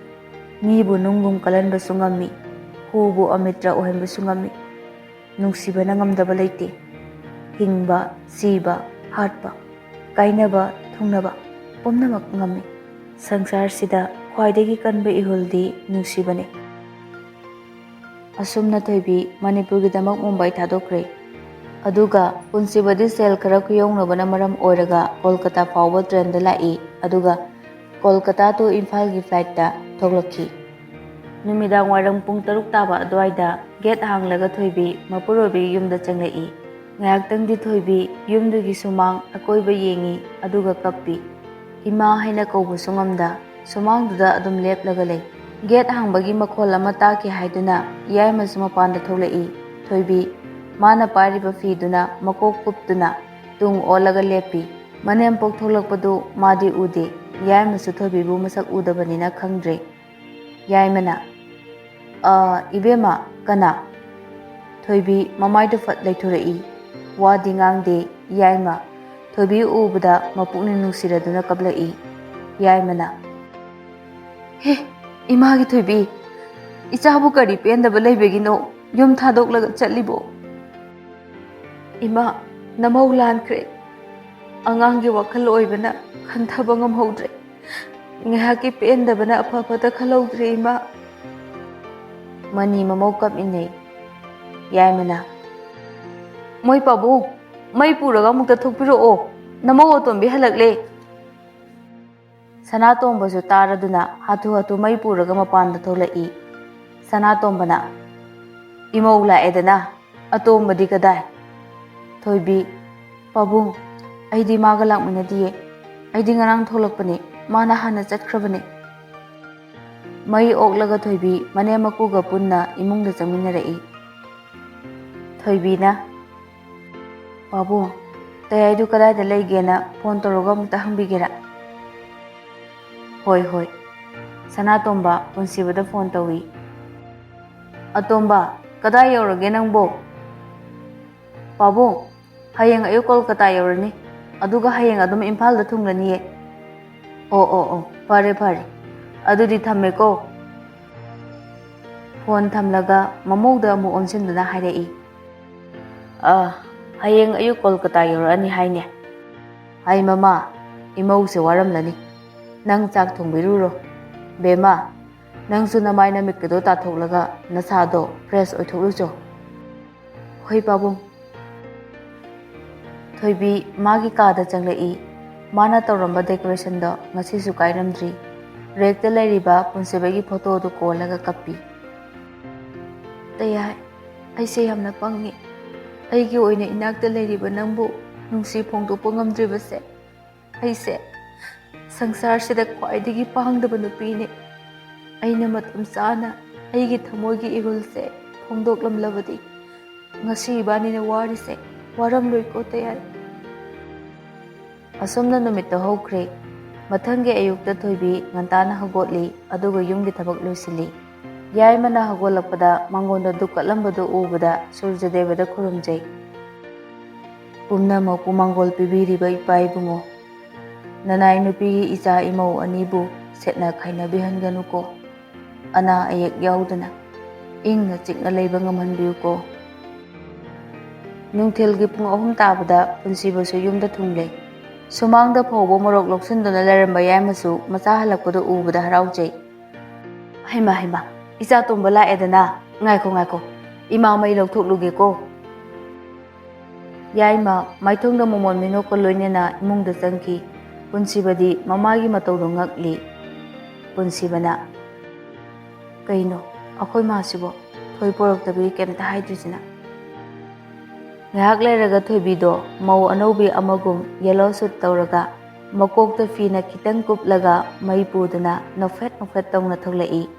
ꯃꯤꯕꯨ ꯅꯨꯡꯒꯨꯝ ꯀꯜꯍꯟꯕꯁꯨ ꯉꯝꯃꯤ, ꯍꯨꯕꯨ ꯑꯃꯤꯇ꯭ꯔ ꯑꯣꯏꯍꯟꯕꯁꯨ ꯉꯝꯃꯤ꯫ ꯅꯨꯡꯁꯤꯕꯅ ꯉꯝꯗꯕ ꯂꯩꯇꯦ꯫ ꯍꯤꯡꯕ, ꯁꯤꯕ, ꯍꯥꯠꯄ, ꯀꯥꯏꯅꯕ, ꯊꯨꯡꯅꯕ ꯄꯨꯝꯅꯃꯛ ꯉꯝꯃꯤ꯫ ꯁꯪꯁꯥꯔꯁꯤꯗ ꯈ꯭ꯋꯥꯏꯗꯒꯤ ꯀꯟꯕ ꯏꯍꯨꯜꯗꯤ ꯅꯨꯡꯁꯤꯕꯅꯤ꯫ ꯑꯁꯨꯝꯅ ꯊꯣꯏꯕꯤ ꯃꯅꯤꯄꯨꯔꯒꯤꯗꯃꯛ ꯃꯨꯝꯕꯥꯏ ꯊꯥꯗꯣꯛꯈ꯭ꯔꯦ꯫ ꯑꯗꯨꯒ ꯄꯨꯟꯁꯤꯕꯗꯤ ꯁꯦꯜ ꯈꯔ ꯈꯨꯌꯧꯅꯕꯅ ꯃꯔꯝ ꯑꯣꯏꯔꯒ ꯀꯣꯜꯀꯇꯥ ꯐꯥꯎꯕ ꯇ꯭ꯔꯦꯟꯗ ꯂꯥꯛꯏ, ꯑꯗꯨꯒ ꯀꯣꯜꯀꯇꯥ to ꯏꯝꯐꯥꯜꯒꯤ ꯐ꯭ꯂꯥꯏꯠꯇ ꯊꯣꯛꯂꯛꯈꯤ꯫ ꯅꯨꯃꯤꯗꯥꯡ ꯋꯥꯏꯔꯝ ꯄꯨꯡ ꯇꯔꯨꯛ ꯇꯥꯕ ꯑꯗꯨꯋꯥꯏꯗ ꯒꯦꯠ ꯍꯥꯡꯂꯒ ꯊꯣꯏꯕꯤ ꯃꯄꯨꯔꯣꯏꯕꯒꯤ ꯌꯨꯝꯗ ꯆꯪꯂꯛꯏ꯫ ꯉꯥꯏꯍꯥꯛꯇꯪꯗꯤ ꯊꯣꯏꯕꯤ ꯌꯨꯝꯗꯨꯒꯤ ꯁꯨꯃꯥꯡ ꯑꯀꯣꯏꯕ ꯌꯦꯡꯉꯤ, ꯑꯗꯨꯒ ꯀꯞꯄꯤ꯫ ꯏꯃꯥ ꯍꯥꯏꯅ ꯀꯧꯕꯁꯨ ꯉꯝꯗ ꯁꯨꯃꯥꯡꯗꯨꯗ ꯑꯗꯨꯝ ꯂꯦꯞꯂꯒ ꯂꯩ꯫ ꯒꯦꯠ ꯍꯥꯡꯕꯒꯤ ꯃꯈꯣꯜ ꯑꯃ ꯇꯥꯈꯤ ꯍꯥꯏꯗꯨꯅ ꯌꯥꯏꯃꯁꯨ ꯃꯄꯥꯟꯗ ꯊꯣꯛꯂꯛꯏ꯫ ꯊꯣꯏꯕꯤ ꯃꯥꯅ ꯄꯥꯏꯔꯤꯕ ꯐꯤꯗꯨꯅ ꯃꯀꯣꯛ ꯀꯨꯞꯇꯨꯅ ꯇꯨꯡ ꯑꯣꯜꯂꯒ ꯂꯦꯞꯄꯤ꯫ ꯃꯅꯦꯝꯄꯣꯛ ꯊꯣꯛꯂꯛꯄꯗꯨ ꯃꯥꯗꯤ ꯎꯗꯦ꯫ ꯌꯥꯏꯃꯁꯨ ꯊꯣꯏꯕꯤꯕꯨ ꯃꯁꯛ ꯎꯗꯕꯅꯤꯅ ꯈꯪꯗ꯭ꯔꯦ꯫ ꯌꯥꯏꯃꯅ, "ꯑ, ꯏꯕꯦꯝꯃ, ꯀꯅꯥ?" ꯊꯣꯏꯕꯤ ꯃꯃꯥꯏꯗꯨ ꯐꯠ ꯂꯩꯊꯣꯔꯛꯏ꯫ ꯋꯥꯗꯤ ꯉꯥꯡꯗꯦ ꯌꯥꯏꯃ꯫ ꯊꯣꯏꯕꯤ ꯎꯕꯗ ꯃꯄꯨꯛꯅꯤꯡ ꯅꯨꯡꯁꯤꯔꯗꯨꯅ ꯀꯞꯂꯛꯏ꯫ ꯌꯥꯏꯃꯅ, "ꯍꯦ, ꯏꯃꯥꯒꯤ ꯊꯣꯏꯕꯤ, ꯏꯆꯥꯕꯨ ꯀꯔꯤ ꯄꯦꯟꯗꯕ ꯂꯩꯕꯒꯤꯅꯣ ꯌꯨꯝ ꯊꯥꯗꯣꯛꯂꯒ ꯆꯠꯂꯤꯕꯣ?" "ꯏꯃꯥ, ꯅꯃꯧ ꯂꯥꯟꯈ꯭ꯔꯦ꯫ ꯑꯉꯥꯡꯒꯤ ꯋꯥꯈꯜ ꯑꯣꯏꯕꯅ ꯈꯟꯊꯕ ꯉꯝꯍꯧꯗ꯭ꯔꯦ꯫ ꯉꯥꯏꯍꯥꯛꯀꯤ ꯄꯦꯟꯗꯕꯅ ꯑꯐꯕꯇ ꯈꯜꯍꯧꯗ꯭ꯔꯦ, ꯏꯃꯥ꯫" ꯃꯅꯤ ꯃꯃꯧ ꯀꯞꯃꯤꯟꯅꯩ꯫ ꯌꯥꯏꯃꯅ, "ꯃꯣꯏ ꯄꯥꯕꯨꯡ, ꯃꯩ ꯄꯨꯔꯒ ꯑꯃꯨꯛꯇ ꯊꯣꯛꯄꯤꯔꯛꯑꯣ, ꯅꯃꯧ ꯑꯇꯣꯝꯕꯤ ꯍꯜꯂꯛꯂꯦ꯫" ꯁꯅꯥꯇꯣꯝꯕꯁꯨ ꯇꯥꯔꯗꯨꯅ ꯍꯥꯊꯨ ꯍꯥꯊꯨ ꯃꯩ ꯄꯨꯔꯒ ꯃꯄꯥꯟꯗ ꯊꯣꯛꯂꯛꯏ꯫ ꯁꯅꯥꯇꯣꯝꯕꯅ, "ꯏꯃꯧ ꯂꯥꯛꯑꯦꯗꯅ, ꯑꯇꯣꯝꯕꯗꯤ ꯀꯗꯥꯏ?" ꯊꯣꯏꯕꯤ, "ꯄꯥꯕꯨꯡ, ꯑꯩꯗꯤ ꯃꯥꯒ ꯂꯥꯛꯃꯤꯟꯅꯗꯤꯌꯦ꯫ ꯑꯩꯗꯤ ꯉꯔꯥꯡ ꯊꯣꯛꯂꯛꯄꯅꯦ, ꯃꯥꯅ ꯍꯥꯟꯅ ꯆꯠꯈ꯭ꯔꯕꯅꯦ꯫" ꯃꯩ ꯑꯣꯛꯂꯒ ꯊꯣꯏꯕꯤ ꯃꯅꯦꯝ ꯃꯀꯨꯒ ꯄꯨꯟꯅ ꯏꯃꯨꯡꯗ ꯆꯪꯃꯤꯟꯅꯔꯛꯏ꯫ ꯊꯣꯏꯕꯤꯅ, "ꯄꯥꯕꯨꯡ, ꯇꯌꯥꯏꯗꯨ ꯀꯗꯥꯏꯗ ꯂꯩꯒꯦꯅ ꯐꯣꯟ ꯇꯧꯔꯒ ꯑꯃꯨꯛꯇ ꯍꯪꯕꯤꯒꯦꯔꯥ?" "ꯍꯣꯏ, ꯍꯣꯏ꯫" ꯁꯅꯥꯇꯣꯝꯕ ꯄꯨꯟꯁꯤꯕꯗ ꯐꯣꯟ ꯇꯧꯏ꯫ "ꯑꯇꯣꯝꯕ, ꯀꯗꯥꯏ ꯌꯧꯔꯒꯦ ꯅꯪꯕꯣ?" "ꯄꯥꯕꯨꯡ, ꯍꯌꯦꯡ ꯑꯌꯨꯛ ꯀꯣꯜꯀꯇꯥ ꯌꯧꯔꯅꯤ, ꯑꯗꯨꯒ ꯍꯌꯦꯡ ꯑꯗꯨꯝ ꯏꯝꯐꯥꯜꯗ ꯊꯨꯡꯂꯅꯤꯌꯦ꯫" "ꯑꯣ, ꯑꯣ, ꯑꯣ, ꯐꯔꯦ, ꯐꯔꯦ꯫ ꯑꯗꯨꯗꯤ ꯊꯝꯃꯦꯀꯣ꯫" ꯐꯣꯟ ꯊꯝꯂꯒ ꯃꯃꯧꯗ ꯑꯃꯨꯛ ꯑꯣꯟꯁꯤꯟꯗꯨꯅ ꯍꯥꯏꯔꯛꯏ, "ꯑ, ꯍꯌꯦꯡ ꯑꯌꯨꯛ ꯀꯣꯜꯀꯇꯥ ꯌꯧꯔꯛꯑꯅꯤ ꯍꯥꯏꯅꯦ꯫" "ꯍꯥꯏ ꯃꯃꯥ, ꯏꯃꯧꯁꯦ ꯋꯥꯔꯝꯂꯅꯤ꯫ ꯅꯪ ꯆꯥꯛ ꯊꯣꯡꯕꯤꯔꯨꯔꯣ꯫ ꯕꯦꯝꯃ, ꯅꯪꯁꯨ ꯅꯃꯥꯏ ꯅꯃꯤꯠꯀꯗꯣ ꯇꯥꯊꯣꯛꯂꯒ ꯅꯁꯥꯗꯣ ꯐ꯭ꯔꯦꯁ ꯑꯣꯏꯊꯣꯛꯂꯨꯆꯣ꯫" "ꯍꯣꯏ ꯄꯥꯕꯨꯡ꯫" ꯊꯣꯏꯕꯤ ꯃꯥꯒꯤ ꯀꯥꯗ ꯆꯪꯂꯛꯏ꯫ ꯃꯥꯅ ꯇꯧꯔꯝꯕ ꯗꯦꯀꯣꯔꯦꯁꯟꯗꯣ ꯉꯁꯤꯁꯨ ꯀꯥꯏꯔꯝꯗ꯭ꯔꯤ꯫ ꯔꯦꯛꯇ ꯂꯩꯔꯤꯕ ꯄꯨꯟꯁꯤꯕꯒꯤ ꯐꯣꯇꯣꯗꯨ ꯀꯣꯜꯂꯒ ꯀꯞꯄꯤ꯫ "ꯇꯌꯥꯏ, ꯑꯩꯁꯦ ꯌꯥꯝꯅ ꯄꯪꯉꯤ꯫ ꯑꯩꯒꯤ ꯑꯣꯏꯅ ꯏꯅꯥꯛꯇ ꯂꯩꯔꯤꯕ ꯅꯪꯕꯨ ꯅꯨꯡꯁꯤ ꯐꯣꯡꯗꯣꯛꯄ ꯉꯝꯗ꯭ꯔꯤꯕꯁꯦ꯫ ꯑꯩꯁꯦ ꯁꯪꯁꯥꯔꯁꯤꯗ ꯈ꯭ꯋꯥꯏꯗꯒꯤ ꯄꯥꯡꯗꯕ ꯅꯨꯄꯤꯅꯤ꯫ ꯑꯩꯅ ꯃꯇꯝ ꯆꯥꯅ ꯑꯩꯒꯤ ꯊꯃꯣꯏꯒꯤ ꯏꯍꯨꯜꯁꯦ ꯐꯣꯡꯗꯣꯛꯂꯝꯂꯕꯗꯤ ꯉꯁꯤ ꯏꯕꯥꯅꯤꯅ ꯋꯥꯔꯤꯁꯦ ꯋꯥꯔꯝꯂꯣꯏꯀꯣ ꯇꯌꯥꯏ꯫" ꯑꯁꯨꯝꯅ ꯅꯨꯃꯤꯠꯇꯣ ꯍꯧꯈ꯭ꯔꯦ꯫ ꯃꯊꯪꯒꯤ ꯑꯌꯨꯛꯇ ꯊꯣꯏꯕꯤ ꯉꯟꯇꯥꯅ ꯍꯧꯒꯠꯂꯤ, ꯑꯗꯨꯒ ꯌꯨꯝꯒꯤ ꯊꯕꯛ ꯂꯣꯏꯁꯤꯜꯂꯤ꯫ ꯌꯥꯏꯃꯅ ꯍꯧꯒꯠꯂꯛꯄꯗ ꯃꯉꯣꯟꯗ ꯗꯨꯛ ꯀꯠꯂꯝꯕꯗꯨ ꯎꯕꯗ ꯁꯨꯔꯖꯗꯦꯕꯗ ꯈꯨꯔꯨꯝꯖꯩ꯫ "ꯄꯨꯝꯅꯃꯛꯄꯨ ꯃꯥꯡꯒꯣꯜ ꯄꯤꯕꯤꯔꯤꯕ ꯏꯄꯥ ꯏꯕꯨꯡꯉꯣ, ꯅꯅꯥꯏ ꯅꯨꯄꯤꯒꯤ ꯏꯆꯥ ꯏꯃꯧ ꯑꯅꯤꯕꯨ ꯁꯦꯠꯅ ꯈꯥꯏꯅꯕꯤꯍꯟꯒꯅꯨꯀꯣ꯫ ꯑꯅꯥ ꯑꯌꯦꯛ ꯌꯥꯎꯗꯅ ꯏꯪꯅ ꯆꯤꯛꯅ ꯂꯩꯕ ꯉꯝꯍꯟꯕꯤꯌꯨꯀꯣ꯫" ꯅꯨꯡꯊꯤꯜꯒꯤ ꯄꯨꯡ ꯑꯍꯨꯝ ꯇꯥꯕꯗ ꯄꯨꯟꯁꯤꯕꯁꯨ ꯌꯨꯝꯗ ꯊꯨꯡꯂꯦ꯫ ꯁꯨꯃꯥꯡꯗ ꯐꯧꯕ ꯃꯣꯔꯣꯛ ꯂꯧꯁꯤꯟꯗꯨꯅ ꯂꯩꯔꯝꯕ ꯌꯥꯏꯃꯁꯨ ꯃꯆꯥ ꯍꯜꯂꯛꯄꯗꯨ ꯎꯕꯗ ꯍꯔꯥꯎꯖꯩ꯫ "ꯍꯩꯃꯥ, ꯍꯩꯃꯥ, ꯏꯆꯥ ꯇꯣꯝꯕ ꯂꯥꯛꯑꯦꯗꯅ꯫ ꯉꯥꯏꯈꯣ, ꯉꯥꯏꯈꯣ, ꯏꯃꯥ ꯃꯩ ꯂꯧꯊꯣꯛꯂꯨꯒꯦꯀꯣ꯫" ꯌꯥꯏꯃ ꯃꯥꯏꯊꯣꯡꯗ ꯃꯣꯃꯣꯟ ꯃꯤꯅꯣꯛꯀ ꯂꯣꯏꯅꯅ ꯏꯃꯨꯡꯗ ꯆꯪꯈꯤ꯫ ꯄꯨꯟꯁꯤꯕꯗꯤ ꯃꯃꯥꯒꯤ ꯃꯇꯧꯗꯨ ꯉꯛꯂꯤ꯫ ꯄꯨꯟꯁꯤꯕꯅ, "ꯀꯩꯅꯣ, ꯑꯩꯈꯣꯏ ꯃꯥꯁꯤꯕꯣ ꯊꯣꯏ ꯄꯣꯔꯛꯇꯕꯤ ꯀꯩꯝꯇ ꯍꯥꯏꯗ꯭ꯔꯤꯁꯤꯅ?" ꯉꯥꯏꯍꯥꯛ ꯂꯩꯔꯒ ꯊꯣꯏꯕꯤꯗꯣ ꯃꯧ ꯑꯅꯧꯕꯤ ꯑꯃꯒꯨꯝ ꯌꯦꯂꯣ ꯁꯨꯠ ꯇꯧꯔꯒ ꯃꯀꯣꯛꯇ ꯐꯤꯅ ꯈꯤꯇꯪ ꯀꯨꯞꯂꯒ ꯃꯩ ꯄꯨꯗꯨꯅ ꯅꯣꯛꯐꯦꯠ ꯅꯣꯛꯐꯦꯠ ꯇꯧꯅ ꯊꯣꯛꯂꯛꯏ꯫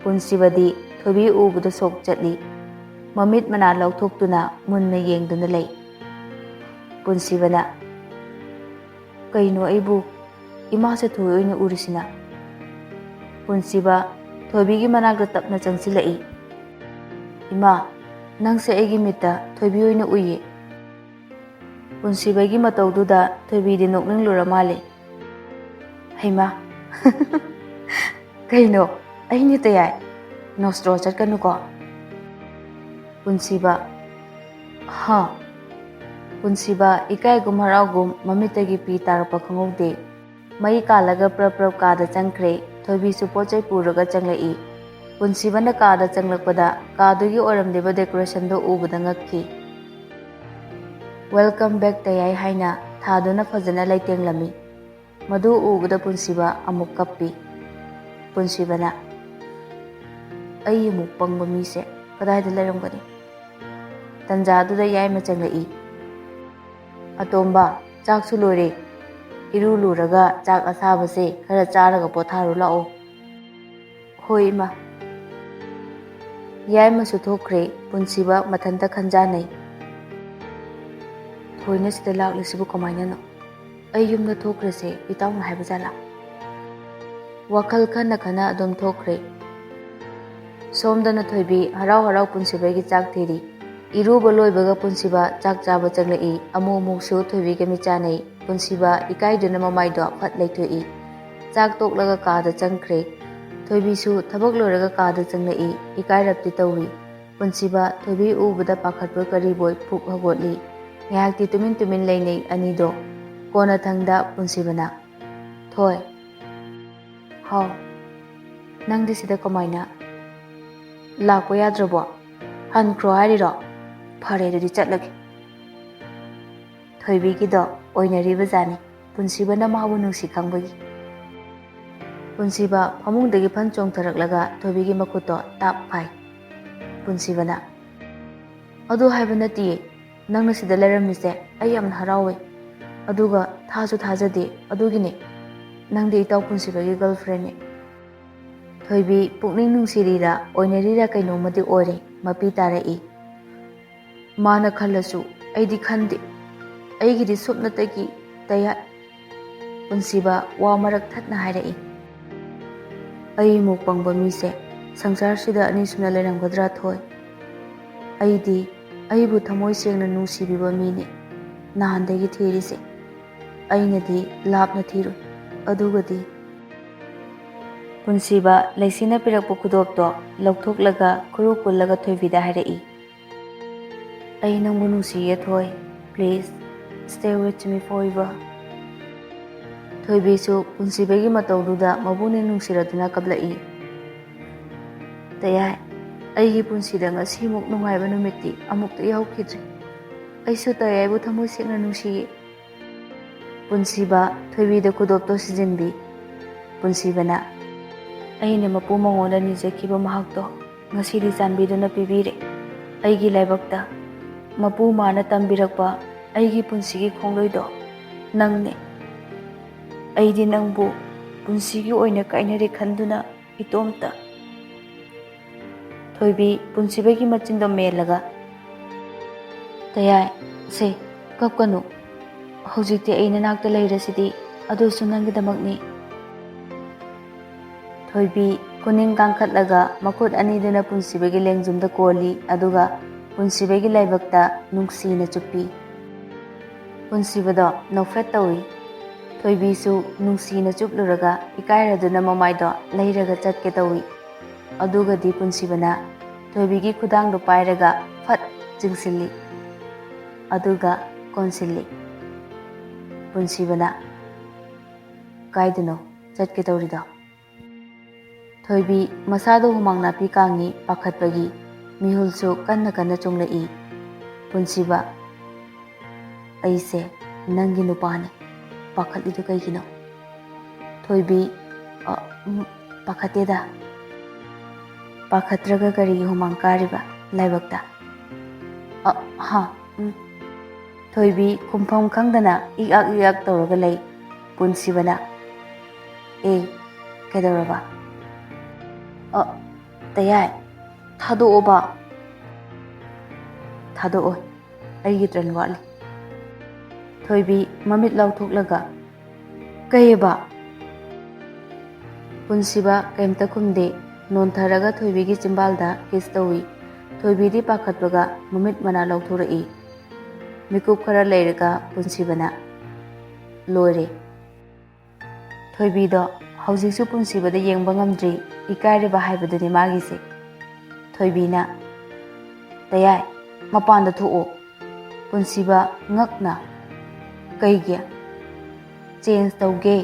ꯄꯨꯟꯁꯤꯕꯗꯤ ꯊꯣꯏꯕꯤ ꯎꯕꯗ ꯁꯣꯛ ꯆꯠꯂꯤ꯫ ꯃꯃꯤꯠ ꯃꯅꯥ ꯂꯧꯊꯣꯛꯇꯨꯅ ꯃꯨꯟꯅ ꯌꯦꯡꯗꯨꯅ ꯂꯩ꯫ ꯄꯨꯟꯁꯤꯕꯅ, "ꯀꯩꯅꯣ ꯑꯩꯕꯨ ꯏꯃꯥꯁꯦ ꯊꯣꯏ ꯑꯣꯏꯅ ꯎꯔꯤꯁꯤꯅ?" ꯄꯨꯟꯁꯤꯕ ꯊꯣꯏꯕꯤꯒꯤ ꯃꯅꯥꯛꯇ ꯇꯞꯅ ꯆꯪꯁꯤꯜꯂꯛꯏ꯫ "ꯏꯃꯥ, ꯅꯪꯁꯦ ꯑꯩꯒꯤ ꯃꯤꯠꯇ ꯊꯣꯏꯕꯤ ꯑꯣꯏꯅ ꯎꯏꯌꯦ꯫" ꯄꯨꯟꯁꯤꯕꯒꯤ ꯃꯇꯧꯗꯨꯗ ꯊꯣꯏꯕꯤꯗꯤ ꯅꯣꯛꯅꯤꯡꯂꯨꯔ ꯃꯥꯜꯂꯦ꯫ "ꯍꯩꯃꯥ, ꯀꯩꯅꯣ, ꯑꯩꯅꯦ ꯇꯌꯥꯏ, ꯅꯣꯁꯇ꯭ꯔꯣ ꯆꯠꯀꯅꯨꯀꯣ꯫" ꯄꯨꯟꯁꯤꯕ, "ꯍꯥ?" ꯄꯨꯟꯁꯤꯕ ꯏꯀꯥꯏꯒꯨꯝ ꯍꯔꯥꯎꯒꯨꯝ ꯃꯃꯤꯠꯇꯒꯤ ꯄꯤ ꯇꯥꯔꯛꯄ ꯈꯪꯍꯧꯗꯦ꯫ ꯃꯩ ꯀꯥꯜꯂꯒ ꯄ꯭ꯔꯞ ꯄ꯭ꯔꯞ ꯀꯥꯗ ꯆꯪꯈ꯭ꯔꯦ꯫ ꯊꯣꯏꯕꯤꯁꯨ ꯄꯣꯠ ꯆꯩ ꯄꯨꯔꯒ ꯆꯪꯂꯛꯏ꯫ ꯄꯨꯟꯁꯤꯕꯅ ꯀꯥꯗ ꯆꯪꯂꯛꯄꯗ ꯀꯥꯗꯨꯒꯤ ꯑꯣꯏꯔꯝꯂꯤꯕ decorationꯗꯣ ꯎꯕꯗ ꯉꯛꯈꯤ꯫ "Welcome back ꯇꯌꯥꯏ" ꯍꯥꯏꯅ ꯊꯥꯗꯨꯅ ꯐꯖꯅ ꯂꯩꯇꯦꯡꯂꯝꯃꯤ꯫ ꯃꯗꯨ ꯎꯕꯗ ꯄꯨꯟꯁꯤꯕ ꯑꯃꯨꯛ ꯀꯞꯄꯤ꯫ ꯄꯨꯟꯁꯤꯕꯅ, "ꯑꯩ ꯑꯃꯨꯛ ꯄꯪꯕ ꯃꯤꯁꯦ ꯀꯗꯥꯏꯗ ꯂꯩꯔꯝꯒꯅꯤ?" ꯇꯟꯖꯥꯗꯨꯗ ꯌꯥꯏꯃ ꯆꯪꯂꯛꯏ꯫ "ꯑꯇꯣꯝꯕ, ꯆꯥꯛꯁꯨ ꯂꯣꯏꯔꯦ꯫ ꯏꯔꯨ ꯂꯨꯔꯒ ꯆꯥꯛ ꯑꯁꯥꯕꯁꯦ ꯈꯔ ꯆꯥꯔꯒ ꯄꯣꯊꯥꯔꯨ ꯂꯥꯛꯑꯣ꯫" "ꯍꯣꯏ, ꯏꯃꯥ꯫" ꯌꯥꯏꯃꯁꯨ ꯊꯣꯛꯈ꯭ꯔꯦ꯫ ꯄꯨꯟꯁꯤꯕ ꯃꯊꯟꯇ ꯈꯟꯖꯥꯟꯅꯩ꯫ "ꯊꯣꯏꯅ ꯁꯤꯗ ꯂꯥꯛꯂꯤꯁꯤꯕꯨ ꯀꯃꯥꯏꯅꯅꯣ? ꯑꯩ ꯌꯨꯝꯗ ꯊꯣꯛꯈ꯭ꯔꯁꯦ ꯏꯇꯥꯎꯅ ꯍꯥꯏꯕ ꯖꯥꯠꯂꯥ?" ꯋꯥꯈꯜ ꯈꯟꯅ ꯈꯟꯅ ꯑꯗꯨꯝ ꯊꯣꯛꯈ꯭ꯔꯦ꯫ ꯁꯣꯝꯗꯅ ꯊꯣꯏꯕꯤ ꯍꯔꯥꯎ ꯍꯔꯥꯎ ꯄꯨꯟꯁꯤꯕꯒꯤ ꯆꯥꯛ ꯊꯤꯔꯤ꯫ ꯏꯔꯨꯕ ꯂꯣꯏꯕꯒ ꯄꯨꯟꯁꯤꯕ ꯆꯥꯛ ꯆꯥꯕ ꯆꯪꯂꯛꯏ꯫ ꯑꯃꯨꯛ ꯑꯃꯨꯛꯁꯨ ꯊꯣꯏꯕꯤꯒ ꯃꯤꯠ ꯆꯥꯟꯅꯩ꯫ ꯄꯨꯟꯁꯤꯕ ꯏꯀꯥꯏꯗꯨꯅ ꯃꯃꯥꯏꯗꯣ ꯐꯠ ꯂꯩꯊꯣꯛꯏ꯫ ꯆꯥꯛ ꯇꯣꯛꯂꯒ ꯀꯥꯗ ꯆꯪꯈ꯭ꯔꯦ꯫ ꯊꯣꯏꯕꯤꯁꯨ ꯊꯕꯛ ꯂꯣꯏꯔꯒ ꯀꯥꯗ ꯆꯪꯂꯛꯏ꯫ ꯏꯀꯥꯏꯔꯞꯇꯤ ꯇꯧꯏ꯫ ꯄꯨꯟꯁꯤꯕ ꯊꯣꯏꯕꯤ ꯎꯕꯗ ꯄꯥꯈꯠꯄꯣꯏ ꯀꯔꯤꯕꯣꯏ ꯄꯨꯛ ꯍꯧꯒꯠꯂꯤ꯫ ꯉꯥꯏꯍꯥꯛꯇꯤ ꯇꯨꯃꯤꯟ ꯇꯨꯃꯤꯟ ꯂꯩꯅꯩ ꯑꯅꯤꯗꯣ꯫ ꯀꯣꯟꯅꯊꯪꯗ ꯄꯨꯟꯁꯤꯕꯅ, "ꯊꯣꯏ꯫" "ꯍꯥꯎ꯫" "ꯅꯪꯗꯤ ꯁꯤꯗ ꯀꯃꯥꯏꯅ? ꯂꯥꯛꯄ ꯌꯥꯗ꯭ꯔꯕꯣ? ꯍꯟꯈ꯭ꯔꯣ ꯍꯥꯏꯔꯤꯔꯣ? ꯐꯔꯦ, ꯑꯗꯨꯗꯤ ꯆꯠꯂꯒꯦ꯫" ꯊꯣꯏꯕꯤꯒꯤꯗꯣ ꯑꯣꯏꯅꯔꯤꯕ ꯖꯥꯠꯅꯤ, ꯄꯨꯟꯁꯤꯕꯅ ꯃꯥꯕꯨ ꯅꯨꯡꯁꯤ ꯈꯪꯕꯒꯤ꯫ ꯄꯨꯟꯁꯤꯕ ꯐꯃꯨꯡꯗꯒꯤ ꯐꯟ ꯆꯣꯡꯊꯔꯛꯂꯒ ꯊꯣꯏꯕꯤꯒꯤ ꯃꯈꯨꯠꯇꯣ ꯇꯥꯞ ꯐꯥꯏ꯫ ꯄꯨꯟꯁꯤꯕꯅ, "ꯑꯗꯨ ꯍꯥꯏꯕ ꯅꯠꯇꯤꯌꯦ, ꯅꯪꯅ ꯁꯤꯗ ꯂꯩꯔꯝꯃꯤꯁꯦ ꯑꯩ ꯌꯥꯝꯅ ꯍꯔꯥꯎꯋꯦ꯫ ꯑꯗꯨꯒ ꯊꯥꯁꯨ ꯊꯥꯖꯗꯦ, ꯑꯗꯨꯒꯤꯅꯦ꯫ ꯅꯪꯗꯤ ꯏꯇꯥꯎ ꯄꯨꯟꯁꯤꯕꯒꯤ girlfriendꯅꯦ꯫" ꯊꯣꯏꯕꯤ ꯄꯨꯛꯅꯤꯡ ꯅꯨꯡꯁꯤꯔꯤꯔꯥ ꯑꯣꯏꯅꯔꯤꯔꯥ ꯀꯩꯅꯣꯝꯃꯗꯤ ꯑꯣꯏꯔꯦ, ꯃꯄꯤ ꯇꯥꯔꯛꯏ꯫ "ꯃꯥꯅ ꯈꯜꯂꯁꯨ ꯑꯩꯗꯤ ꯈꯟꯗꯦ꯫ ꯑꯩꯒꯤꯗꯤ ꯁꯨꯞꯅꯇꯒꯤ ꯇꯌꯥ-" ꯄꯨꯟꯁꯤꯕ ꯋꯥ ꯃꯔꯛ ꯊꯠꯅ ꯍꯥꯏꯔꯛꯏ꯫ "ꯑꯩꯃꯨꯛ ꯄꯪꯕ ꯃꯤꯁꯦ ꯁꯪꯁꯥꯔꯁꯤꯗ ꯑꯅꯤꯁꯨꯅ ꯂꯩꯔꯝꯒꯗ꯭ꯔꯥ ꯊꯣꯏ? ꯑꯩꯗꯤ ꯑꯩꯕꯨ ꯊꯃꯣꯏ ꯁꯦꯡꯅ ꯅꯨꯡꯁꯤꯕꯤꯕ ꯃꯤꯅꯤ ꯅꯍꯥꯟꯗꯒꯤ ꯊꯤꯔꯤꯁꯦ꯫ ꯑꯩꯅꯗꯤ ꯂꯥꯞꯅ ꯊꯤꯔꯨꯏ꯫ ꯑꯗꯨꯒꯗꯤ ꯄꯨꯟꯁꯤꯕ ꯂꯩꯁꯤꯅ ꯄꯤꯔꯛꯄ ꯈꯨꯗꯣꯞꯇꯣ ꯂꯧꯊꯣꯛꯂꯒ ꯈꯨꯔꯨ ꯀꯨꯜꯂꯒ ꯊꯣꯏꯕꯤꯗ ꯍꯥꯏꯔꯛꯏ, "ꯑꯩ ꯅꯪꯕꯨ ꯅꯨꯡꯁꯤꯌꯦ ꯊꯣꯏ꯫ Please stay with me forever." ꯊꯣꯏꯕꯤꯁꯨ ꯄꯨꯟꯁꯤꯕꯒꯤ ꯃꯇꯧꯗꯨꯗ ꯃꯕꯨꯛꯅꯤꯡ ꯅꯨꯡꯁꯤꯔꯗꯨꯅ ꯀꯞꯂꯛꯏ꯫ "ꯇꯌꯥꯏ, ꯑꯩꯒꯤ ꯄꯨꯟꯁꯤꯗ ꯉꯁꯤꯃꯨꯛ ꯅꯨꯡꯉꯥꯏꯕ ꯅꯨꯃꯤꯠꯇꯤ ꯑꯃꯨꯛꯇ ꯌꯥꯎꯈꯤꯗ꯭ꯔꯤ꯫ ꯑꯩꯁꯨ ꯇꯌꯥꯏꯕꯨ ꯊꯃꯣꯏ ꯁꯦꯡꯅ ꯅꯨꯡꯁꯤꯌꯦ꯫" ꯄꯨꯟꯁꯤꯕ ꯊꯣꯏꯕꯤꯗ ꯈꯨꯗꯣꯞꯇꯣ ꯁꯤꯖꯤꯟꯕꯤ꯫ ꯄꯨꯟꯁꯤꯕꯅ, "ꯑꯩꯅ ꯃꯄꯨ ꯃꯉꯣꯟꯗ ꯅꯤꯖꯈꯤꯕ ꯃꯍꯥꯛꯇꯣ ꯉꯁꯤꯗꯤ ꯆꯥꯟꯕꯤꯗꯨꯅ ꯄꯤꯕꯤꯔꯦ꯫ ꯑꯩꯒꯤ ꯂꯥꯏꯕꯛꯇ ꯃꯄꯨ ꯃꯥꯅ ꯇꯝꯕꯤꯔꯛꯄ ꯑꯩꯒꯤ ꯄꯨꯟꯁꯤꯒꯤ ꯈꯣꯡꯂꯣꯏꯗꯣ ꯅꯪꯅꯦ꯫ ꯑꯩꯗꯤ ꯅꯪꯕꯨ ꯄꯨꯟꯁꯤꯒꯤ ꯑꯣꯏꯅ ꯀꯥꯏꯅꯔꯦ ꯈꯟꯗꯨꯅ ꯏꯇꯣꯝꯇ꯫" ꯊꯣꯏꯕꯤ ꯄꯨꯟꯁꯤꯕꯒꯤ ꯃꯆꯤꯟꯗꯣ ꯃꯦꯜꯂꯒ, "ꯇꯌꯥꯏ, ꯁꯦ, ꯀꯞꯀꯅꯨ꯫ ꯍꯧꯖꯤꯛꯇꯤ ꯑꯩ ꯅꯅꯥꯛꯇ ꯂꯩꯔꯁꯤꯗꯤ, ꯑꯗꯨꯁꯨ ꯅꯪꯒꯤꯗꯃꯛꯅꯤ꯫" ꯊꯣꯏꯕꯤ ꯈꯨꯅꯤꯡ ꯀꯥꯡꯈꯠꯂꯒ ꯃꯈꯨꯠ ꯑꯅꯤꯗꯨꯅ ꯄꯨꯟꯁꯤꯕꯒꯤ ꯂꯦꯡꯖꯨꯝꯗ ꯀꯣꯜꯂꯤ, ꯑꯗꯨꯒ ꯄꯨꯟꯁꯤꯕꯒꯤ ꯂꯥꯏꯕꯛꯇ ꯅꯨꯡꯁꯤꯅ ꯆꯨꯞꯄꯤ꯫ ꯄꯨꯟꯁꯤꯕꯗꯣ ꯅꯣꯛꯐꯦꯠ ꯇꯧꯏ꯫ ꯊꯣꯏꯕꯤꯁꯨ ꯅꯨꯡꯁꯤꯅ ꯆꯨꯞꯂꯨꯔꯒ ꯏꯀꯥꯏꯔꯗꯨꯅ ꯃꯃꯥꯏꯗꯣ ꯂꯩꯔꯒ ꯆꯠꯀꯦ ꯇꯧꯏ꯫ ꯑꯗꯨꯒꯗꯤ ꯄꯨꯟꯁꯤꯕꯅ ꯊꯣꯏꯕꯤꯒꯤ ꯈꯨꯗꯥꯡꯗꯣ ꯄꯥꯏꯔꯒ ꯐꯠ ꯆꯤꯡꯁꯤꯜꯂꯤ꯫ ꯑꯗꯨꯒ ꯀꯣꯟꯁꯤꯜꯂꯤ꯫ ꯄꯨꯟꯁꯤꯕꯅ, "ꯀꯥꯏꯗꯅꯣ ꯆꯠꯀꯦ ꯇꯧꯔꯤꯗꯣ?" ꯊꯣꯏꯕꯤ ꯃꯁꯥꯗꯣ ꯍꯨꯃꯥꯡ ꯅꯥꯄꯤ ꯀꯥꯡꯉꯤ ꯄꯥꯈꯠꯄꯒꯤ꯫ ꯃꯤꯍꯨꯜꯁꯨ ꯀꯟꯅ ꯀꯟꯅ ꯆꯣꯡꯂꯛꯏ꯫ ꯄꯨꯟꯁꯤꯕ, "ꯑꯩꯁꯦ ꯅꯪꯒꯤ ꯅꯨꯄꯥꯅꯦ꯫ ꯄꯥꯈꯠꯂꯤꯗꯨ ꯀꯩꯒꯤꯅꯣ?" ꯊꯣꯏꯕꯤ, "ꯑ, ꯎꯝ, ꯄꯥꯈꯠꯇꯦꯗ꯫" "ꯄꯥꯈꯠꯇ꯭ꯔꯒ ꯀꯔꯤꯒꯤ ꯍꯨꯃꯥꯡ ꯀꯥꯔꯤꯕ ꯂꯥꯏꯕꯛꯇ?" "ꯑ, ꯍꯥ, ꯎꯝ꯫" ꯊꯣꯏꯕꯤ ꯈꯨꯝꯐꯝ ꯈꯪꯗꯅ ꯏꯛ ꯑꯛ ꯏꯛ ꯑꯛ ꯇꯧꯔꯒ ꯂꯩ꯫ ꯄꯨꯟꯁꯤꯕꯅ, "ꯑꯦ, ꯀꯩꯗꯧꯔꯕ?" "ꯑ, ꯇꯌꯥꯏ, ꯊꯥꯗꯣꯛꯑꯣꯕ꯫" "ꯊꯥꯗꯣꯛꯑꯣꯏ, ꯑꯩꯒꯤ ꯇ꯭ꯔꯟ ꯋꯥꯠꯂꯤ꯫" ꯊꯣꯏꯕꯤ ꯃꯃꯤꯠ ꯂꯥꯎꯊꯣꯛꯂꯒ, "ꯀꯩꯑꯕ?" ꯄꯨꯟꯁꯤꯕ ꯀꯩꯝꯇ ꯈꯨꯝꯗꯦ꯫ ꯅꯣꯟꯊꯔꯒ ꯊꯣꯏꯕꯤꯒꯤ ꯆꯤꯝꯕꯥꯜꯗ ꯀꯤꯁ ꯇꯧꯏ꯫ ꯊꯣꯏꯕꯤꯗꯤ ꯄꯥꯈꯠꯄꯒ ꯃꯃꯤꯠ ꯃꯅꯥ ꯂꯧꯊꯣꯔꯛꯏ꯫ ꯃꯤꯀꯨꯞ ꯈꯔ ꯂꯩꯔꯒ ꯄꯨꯟꯁꯤꯕꯅ, "ꯂꯣꯏꯔꯦ꯫ ꯊꯣꯏꯕꯤꯗꯣ ꯍꯧꯖꯤꯛꯁꯨ ꯄꯨꯟꯁꯤꯕꯗ ꯌꯦꯡꯕ ꯉꯝꯗ꯭ꯔꯤ, ꯏꯀꯥꯏꯔꯤꯕ ꯍꯥꯏꯕꯗꯨꯅꯤ ꯃꯥꯒꯤꯁꯦ"꯫ ꯊꯣꯏꯕꯤꯅ, "ꯇꯌꯥꯏ, ꯃꯄꯥꯟꯗ ꯊꯣꯛꯑꯣ"꯫ ꯄꯨꯟꯁꯤꯕ ꯉꯛꯅ, "ꯀꯩꯒꯤ?" "ꯆꯦꯟꯖ ꯇꯧꯒꯦ꯫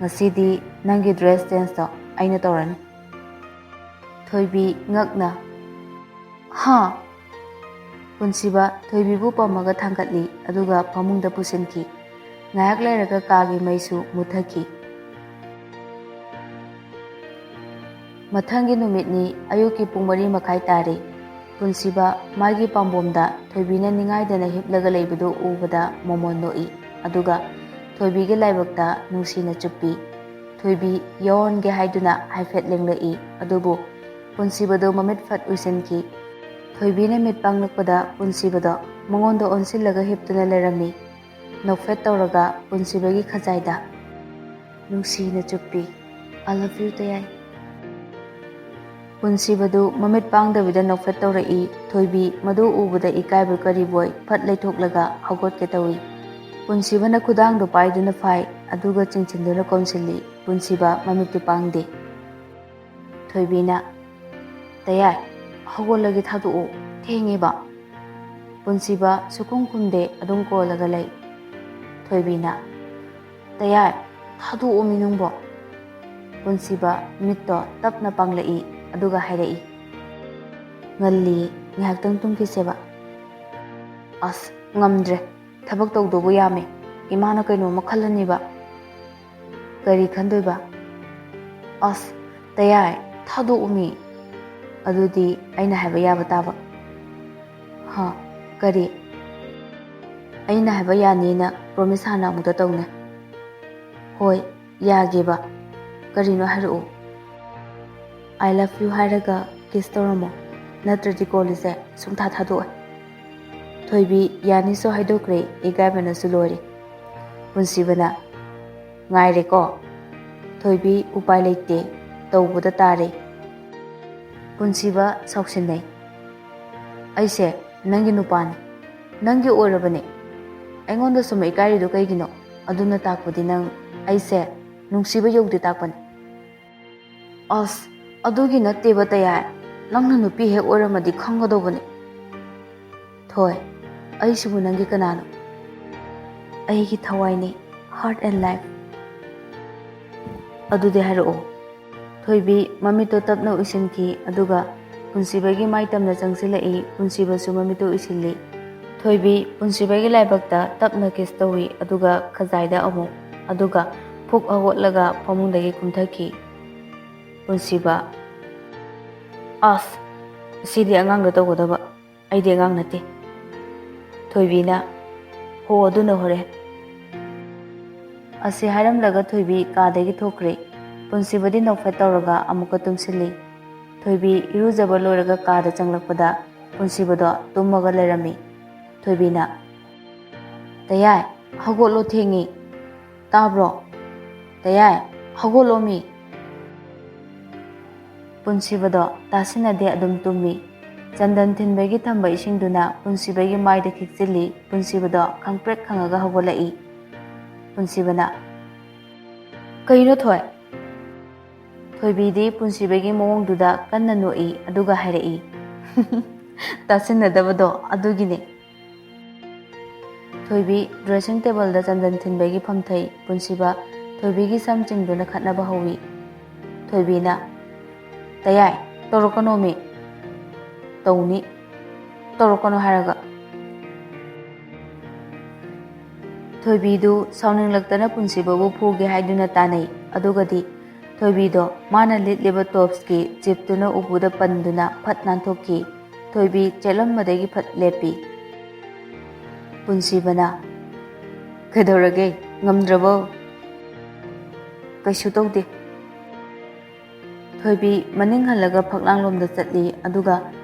ꯉꯁꯤꯗꯤ ꯅꯪꯒꯤ ꯗ꯭ꯔꯦꯁ ꯆꯦꯟꯖꯇꯣ ꯑꯩꯅ ꯇꯧꯔꯅꯤ"꯫ ꯊꯣꯏꯕꯤ ꯉꯛꯅ, "ꯍꯥ?" ꯄꯨꯟꯁꯤꯕ ꯊꯣꯏꯕꯤꯕꯨ ꯄꯝꯃꯒ ꯊꯥꯡꯒꯠꯂꯤ, ꯑꯗꯨꯒ ꯐꯃꯨꯡꯗ ꯄꯨꯁꯤꯟꯈꯤ꯫ ꯉꯥꯏꯍꯥꯛ ꯂꯩꯔꯒ ꯀꯥꯒꯤ ꯃꯩꯁꯨ ꯃꯨꯠꯊꯈꯤ꯫ ꯃꯊꯪꯒꯤ ꯅꯨꯃꯤꯠꯅꯤ, ꯑꯌꯨꯛꯀꯤ ꯄꯨꯡ ꯃꯔꯤ ꯃꯈꯥꯏ ꯇꯥꯔꯦ꯫ ꯄꯨꯟꯁꯤꯕ ꯃꯥꯒꯤ ꯄꯥꯝꯕꯣꯝꯗ ꯊꯣꯏꯕꯤꯅ ꯅꯤꯡꯉꯥꯏꯗꯅ ꯍꯤꯞꯂꯒ ꯂꯩꯕꯗꯨ ꯎꯕꯗ ꯃꯣꯃꯣꯟ ꯅꯣꯛꯏ, ꯑꯗꯨꯒ ꯊꯣꯏꯕꯤꯒꯤ ꯂꯥꯏꯕꯛꯇ ꯅꯨꯡꯁꯤꯅ ꯆꯨꯞꯄꯤ꯫ ꯊꯣꯏꯕꯤ ꯌꯥꯑꯣꯟꯒꯦ ꯍꯥꯏꯗꯨꯅ ꯍꯥꯏꯐꯦꯠ ꯂꯦꯡꯂꯛꯏ, ꯑꯗꯨꯕꯨ ꯄꯨꯟꯁꯤꯕꯗꯨ ꯃꯃꯤꯠ ꯐꯠ ꯎꯏꯁꯤꯟꯈꯤ꯫ ꯊꯣꯏꯕꯤꯅ ꯃꯤꯠ ꯄꯥꯡꯂꯛꯄꯗ ꯄꯨꯟꯁꯤꯕꯗꯣ ꯃꯉꯣꯟꯗ ꯑꯣꯟꯁꯤꯜꯂꯒ ꯍꯤꯞꯇꯨꯅ ꯂꯩꯔꯝꯃꯤ꯫ ꯅꯣꯛꯐꯦꯠ ꯇꯧꯔꯒ ꯄꯨꯟꯁꯤꯕꯒꯤ ꯈꯖꯥꯏꯗ ꯅꯨꯡꯁꯤꯅ ꯆꯨꯞꯄꯤ꯫ "I love you, ꯇꯌꯥꯏ"꯫ ꯄꯨꯟꯁꯤꯕꯗꯨ ꯃꯃꯤꯠ ꯄꯥꯡꯗꯕꯤꯗ ꯅꯣꯛꯐꯦꯠ ꯇꯧꯔꯛꯏ꯫ ꯊꯣꯏꯕꯤ ꯃꯗꯨ ꯎꯕꯗ ꯏꯀꯥꯏꯕꯣꯏ ꯀꯔꯤꯕꯣꯏ ꯐꯠ ꯂꯩꯊꯣꯛꯂꯒ ꯍꯧꯒꯠꯀꯦ ꯇꯧꯏ꯫ ꯄꯨꯟꯁꯤꯕꯅ ꯈꯨꯗꯥꯡꯗꯨ ꯄꯥꯏꯗꯨꯅ ꯐꯥꯏ, ꯑꯗꯨꯒ ꯆꯤꯡꯁꯤꯟꯗꯨꯅ ꯀꯣꯟꯁꯤꯜꯂꯤ꯫ ꯄꯨꯟꯁꯤꯕ ꯃꯃꯤꯠꯇꯤ ꯄꯥꯡꯗꯦ꯫ ꯊꯣꯏꯕꯤꯅ, "ꯇꯌꯥꯏ, ꯍꯧꯒꯠꯂꯒꯦ, ꯊꯥꯗꯣꯛꯑꯣ, ꯊꯦꯡꯉꯦꯕ"꯫ ꯄꯨꯟꯁꯤꯕ ꯁꯨꯈꯨꯝ ꯈꯨꯝꯗꯦ, ꯑꯗꯨꯝ ꯀꯣꯜꯂꯒ ꯂꯩ꯫ ꯊꯣꯏꯕꯤꯅ, "ꯇꯌꯥꯏ, ꯊꯥꯗꯣꯛꯑꯣꯃꯤ ꯅꯪꯕꯣ"꯫ ꯄꯨꯟꯁꯤꯕ ꯃꯤꯠꯇꯣ ꯇꯞꯅ ꯄꯥꯡꯂꯛꯏ, ꯑꯗꯨꯒ ꯍꯥꯏꯔꯛꯏ, "ꯉꯜꯂꯤ, ꯉꯥꯏꯍꯥꯛꯇꯪ ꯇꯨꯝꯈꯤꯁꯦꯕ"꯫ "ꯑꯁ, ꯉꯝꯗ꯭ꯔꯦ, ꯊꯕꯛ ꯇꯧꯗꯧꯕ ꯌꯥꯝꯃꯦ, ꯏꯃꯥꯅ ꯀꯩꯅꯣꯝꯃ ꯈꯜꯂꯅꯤꯕ"꯫ "ꯀꯔꯤ ꯈꯟꯗꯣꯏꯕ?" "ꯑꯁ, ꯇꯌꯥꯏ, ꯊꯥꯗꯣꯛꯎꯃꯤ"꯫ "ꯑꯗꯨꯗꯤ ꯑꯩꯅ ꯍꯥꯏꯕ ꯌꯥꯕ ꯇꯥꯕ"꯫ "ꯍꯥ? ꯀꯔꯤ?" "ꯑꯩꯅ ꯍꯥꯏꯕ ꯌꯥꯅꯤꯅ ꯄ꯭ꯔꯣꯃꯤꯁ ꯍꯥꯟꯅ ꯑꯃꯨꯛꯇ ꯇꯧꯅꯦ"꯫ "ꯍꯣꯏ, ꯌꯥꯒꯦꯕ"꯫ "ꯀꯔꯤꯅꯣ ꯍꯥꯏꯔꯛꯎ"꯫ "I love you ꯍꯥꯏꯔꯒ ꯀꯤꯁ ꯇꯧꯔꯝꯃꯣ, ꯅꯠꯇ꯭ꯔꯗꯤ ꯀꯣꯜꯂꯤꯁꯦ ꯁꯨꯡꯊꯥ ꯊꯥꯗꯣꯛꯑꯣꯏ"꯫ ꯊꯣꯏꯕꯤ ꯌꯥꯅꯤꯁꯨ ꯍꯥꯏꯗꯣꯛꯈ꯭ꯔꯦ, ꯏꯀꯥꯏꯕꯅꯁꯨ ꯂꯣꯏꯔꯦ꯫ ꯄꯨꯟꯁꯤꯕꯅ, "ꯉꯥꯏꯔꯦꯀꯣ"꯫ ꯊꯣꯏꯕꯤ ꯎꯄꯥꯏ ꯂꯩꯇꯦ, ꯇꯧꯕꯗ ꯇꯥꯔꯦ꯫ ꯄꯨꯟꯁꯤꯕ ꯁꯥꯎꯁꯤꯟꯅꯩ꯫ "ꯑꯩꯁꯦ ꯅꯪꯒꯤ ꯅꯨꯄꯥꯅꯤ, ꯅꯪꯒꯤ ꯑꯣꯏꯔꯕꯅꯤ꯫ ꯑꯩꯉꯣꯟꯗ ꯁꯨꯝ ꯏꯀꯥꯏꯔꯤꯗꯣ ꯀꯩꯒꯤꯅꯣ? ꯑꯗꯨꯅ ꯇꯥꯛꯄꯗꯤ ꯅꯪ ꯑꯩꯁꯦ ꯅꯨꯡꯁꯤꯕ ꯌꯧꯗꯦ ꯇꯥꯛꯄꯅꯤ꯫" "ꯑꯁ, ꯑꯗꯨꯒꯤ ꯅꯠꯇꯦꯕ ꯇꯌꯥꯏ, ꯅꯪꯅ ꯅꯨꯄꯤ ꯍꯦꯛ ꯑꯣꯏꯔꯝꯃꯗꯤ ꯈꯪꯒꯗꯧꯕꯅꯤ꯫" "ꯊꯣꯏ, ꯑꯩꯁꯤꯕꯨ ꯅꯪꯒꯤ ꯀꯅꯥꯅꯣ?" "ꯑꯩꯒꯤ ꯊꯋꯥꯏꯅꯤ, heart and life꯫" "ꯑꯗꯨꯗꯤ ꯍꯥꯏꯔꯛꯑꯣ꯫" ꯊꯣꯏꯕꯤ ꯃꯃꯤꯠꯇꯣ ꯇꯞꯅ ꯎꯏꯁꯤꯟꯈꯤ, ꯑꯗꯨꯒ ꯄꯨꯟꯁꯤꯕꯒꯤ ꯃꯥꯏ ꯇꯝꯅ ꯆꯪꯁꯤꯜꯂꯛꯏ꯫ ꯄꯨꯟꯁꯤꯕꯁꯨ ꯃꯃꯤꯠꯇꯣ ꯎꯏꯁꯤꯜꯂꯤ꯫ ꯊꯣꯏꯕꯤ ꯄꯨꯟꯁꯤꯕꯒꯤ ꯂꯥꯏꯕꯛꯇ ꯇꯞꯅ kiss ꯇꯧꯏ, ꯑꯗꯨꯒ ꯈꯖꯥꯏꯗ ꯑꯃꯨꯛ, ꯑꯗꯨꯒ ꯐꯨꯛ ꯍꯧꯒꯠꯂꯒ ꯐꯃꯨꯡꯗꯒꯤ ꯀꯨꯝꯊꯈꯤ꯫ ꯄꯨꯟꯁꯤꯕ, "ꯑꯁ, ꯁꯤꯗꯤ ꯑꯉꯥꯡꯗ ꯇꯧꯒꯗꯕ꯫ ꯑꯩꯗꯤ ꯑꯉꯥꯡ ꯅꯠꯇꯦ꯫" ꯊꯣꯏꯕꯤꯅ, "ꯍꯣ, ꯑꯗꯨꯅ ꯍꯣꯔꯦꯟ꯫" ꯑꯁꯤ ꯍꯥꯏꯔꯝꯂꯒ ꯊꯣꯏꯕꯤ ꯀꯥꯗꯒꯤ ꯊꯣꯛꯈ꯭ꯔꯦ꯫ ꯄꯨꯟꯁꯤꯕꯗꯤ ꯅꯣꯛꯐꯦꯠ ꯇꯧꯔꯒ ꯑꯃꯨꯛꯀ ꯇꯨꯝꯁꯤꯜꯂꯤ꯫ ꯊꯣꯏꯕꯤ ꯏꯔꯨꯖꯕ ꯂꯣꯏꯔꯒ ꯀꯥꯗ ꯆꯪꯂꯛꯄꯗ ꯄꯨꯟꯁꯤꯕꯗꯣ ꯇꯨꯝꯃꯒ ꯂꯩꯔꯝꯃꯤ꯫ ꯊꯣꯏꯕꯤꯅ, "ꯇꯌꯥꯏ, ꯍꯧꯒꯠꯂꯣ, ꯊꯦꯡꯉꯤ꯫ ꯇꯥꯕ꯭ꯔꯣ? ꯇꯌꯥꯏ, ꯍꯧꯒꯠꯂꯣꯃꯤ!" ꯄꯨꯟꯁꯤꯕꯗꯣ ꯇꯥꯁꯤꯟꯅꯗꯦ, ꯑꯗꯨꯝ ꯇꯨꯝꯃꯤ꯫ ꯆꯟꯗꯟ ꯊꯤꯟꯕꯒꯤ ꯊꯝꯕ ꯏꯁꯤꯡꯗꯨꯅ ꯄꯨꯟꯁꯤꯕꯒꯤ ꯃꯥꯏꯗ ꯈꯤꯛꯆꯤꯜꯂꯤ꯫ ꯄꯨꯟꯁꯤꯕꯗꯣ ꯈꯪꯄ꯭ꯔꯦꯛ ꯈꯪꯉꯒ ꯍꯧꯒꯠꯂꯛꯏ꯫ ꯄꯨꯟꯁꯤꯕꯅ, "ꯀꯩꯅꯣ ꯊꯣꯏ?" ꯊꯣꯏꯕꯤꯗꯤ ꯄꯨꯟꯁꯤꯕꯒꯤ ꯃꯑꯣꯡꯗꯨꯗ ꯀꯟꯅ ꯅꯣꯛꯏ, ꯑꯗꯨꯒ ꯍꯥꯏꯔꯛꯏ, "ꯇꯥꯁꯤꯟꯅꯗꯕꯗꯣ ꯑꯗꯨꯒꯤꯅꯦ꯫" ꯊꯣꯏꯕꯤ dressing tableꯗ ꯆꯟꯗꯟ ꯊꯤꯟꯕꯒꯤ ꯐꯝꯊꯩ꯫ ꯄꯨꯟꯁꯤꯕ ꯊꯣꯏꯕꯤꯒꯤ ꯁꯝ ꯆꯤꯡꯗꯨꯅ ꯈꯠꯅꯕ ꯍꯧꯏ꯫ ꯊꯣꯏꯕꯤꯅ, "ꯇꯌꯥꯏ, ꯇꯧꯔꯛꯀꯅꯣꯃꯤ!" "ꯇꯧꯅꯤ, ꯇꯧꯔꯛꯀꯅꯣ ꯍꯥꯏꯔꯒ!" ꯊꯣꯏꯕꯤꯗꯨ ꯁꯥꯎꯅꯤꯡꯂꯛꯇꯅ ꯄꯨꯟꯁꯤꯕꯕꯨ ꯐꯨꯒꯦ ꯍꯥꯏꯗꯨꯅ ꯇꯥꯅꯩ꯫ ꯑꯗꯨꯒꯗꯤ ꯊꯣꯏꯕꯤꯗꯣ ꯃꯥꯅ ꯂꯤꯠꯂꯤꯕ topsꯀꯤ zipꯇꯨꯅ ꯎꯄꯨꯗ ꯄꯟꯗꯨꯅ ꯐꯠ ꯅꯥꯟꯊꯣꯛꯈꯤ꯫ ꯊꯣꯏꯕꯤ ꯆꯦꯠꯂꯝꯕꯗꯒꯤ ꯐꯠ ꯂꯦꯞꯄꯤ꯫ ꯄꯨꯟꯁꯤꯕꯅ, "ꯀꯩꯗꯧꯔꯒꯦ? ꯉꯝꯗ꯭ꯔꯕꯣ?" "ꯀꯩꯁꯨ ꯇꯧꯗꯦ꯫" ꯊꯣꯏꯕꯤ ꯃꯅꯤꯡ ꯍꯜꯂꯒ ꯐꯛꯂꯥꯡꯂꯣꯝꯗ ꯆꯠꯂꯤ, ꯑꯗꯨꯒ